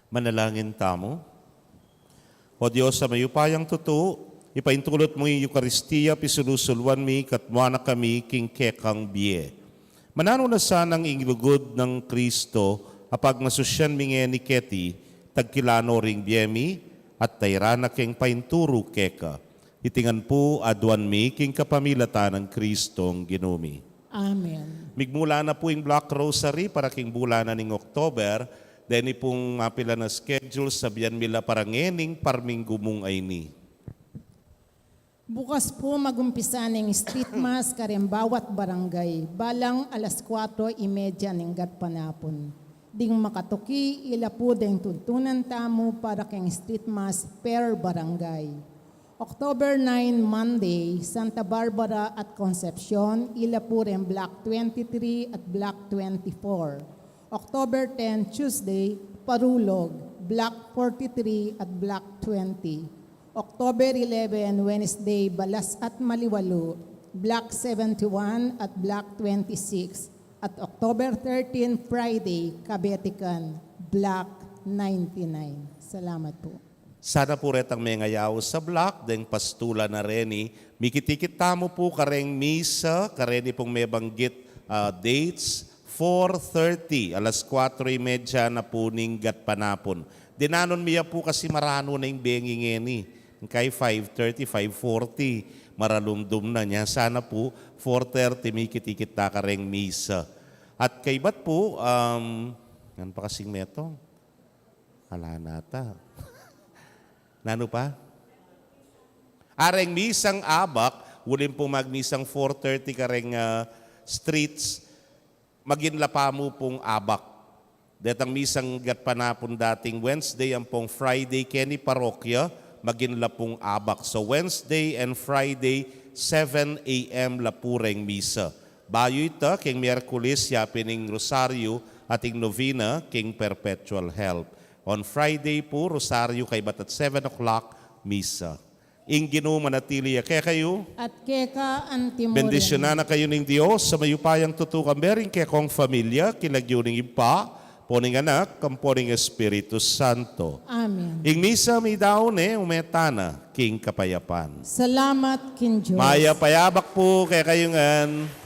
Manalangin tamu. O Dios a mayupayang tutu, ipaintulut mu ing Eukaristia, pisulu-suluan mi, katmuan na kami king kekang bie. Mananu na sanang ing lugud nang Kristo a pagmasusyan mi ngeni keti, tagkilan no ring bie mi, at tairan na keng painturu keka. Iti ngan pu aduan mi king kapamilatan nang Kristong Ginu mi. Amen. Migmula na pu ing Black Rosary para king bulan na ning October, deni pung mapilan a schedule, sabian mi la para ngening parminggu mung ayni. Bukas pu magumpisa ning street mass kareng bawat barangay, balang alas kuatro y media ning gatpanapun. Ding makatuki, ila pu deng tuntunan tamu para keng street mass per barangay. October nine, Monday, Santa Barbara at Concepcion, ila pu reng Block twenty-three at Block twenty-four. October ten, Tuesday, Parulog, Block forty-three at Block twenty. October eleven, Wednesday, Balas at Maliwalu, Block seventy-one at Block twenty-six. At October thirteen, Friday, Kabetikan, Block ninety-nine. Salamat po. Sana pu retang mengayaus a block, deng pastulan a reni, mikit-ikit tamu pu kareng misa, kareni pung mebanggit, ah, dates, four thirty, alas kuatro y media na pu ning gatpanapun. Dinanun mi ya pu kasi maranu na ing bengi ngeni. Kay five thirty, five forty, maralumdum na nya. Sana pu, four thirty, mikit-ikit ta kareng misa. At kaybat pu, um, ngan pa kasing metung? Ala na ta. Nanu pa? Areng misang abak, uling pung magmisang four thirty kareng, ah, streets, maging la pa mu pung abak. Detang misang gatpanapun dating Wednesday ampong Friday keni parokya, maging la pung abak. So Wednesday and Friday, seven a m la pu reng misa. Bayu ita, keng Miyerkules, yapin ing Rosario at ing novena keng Perpetual Help. On Friday pu, Rosario kaybat at seven o'clock, misa. Ing Ginu manatili ya kekayu. At keka antimurin. Bendisyunan na kayu ning Dios a mayupayang tutu, kambe ring kekong familia, king lagyu ning Ibpa, ampo ning Anak, ampo ning Espiritu Santo. Amen. Ing misa meyari ne, ume tana king kapayapan. Salamat king Dios. Mayap a abak pu kekayu ngan.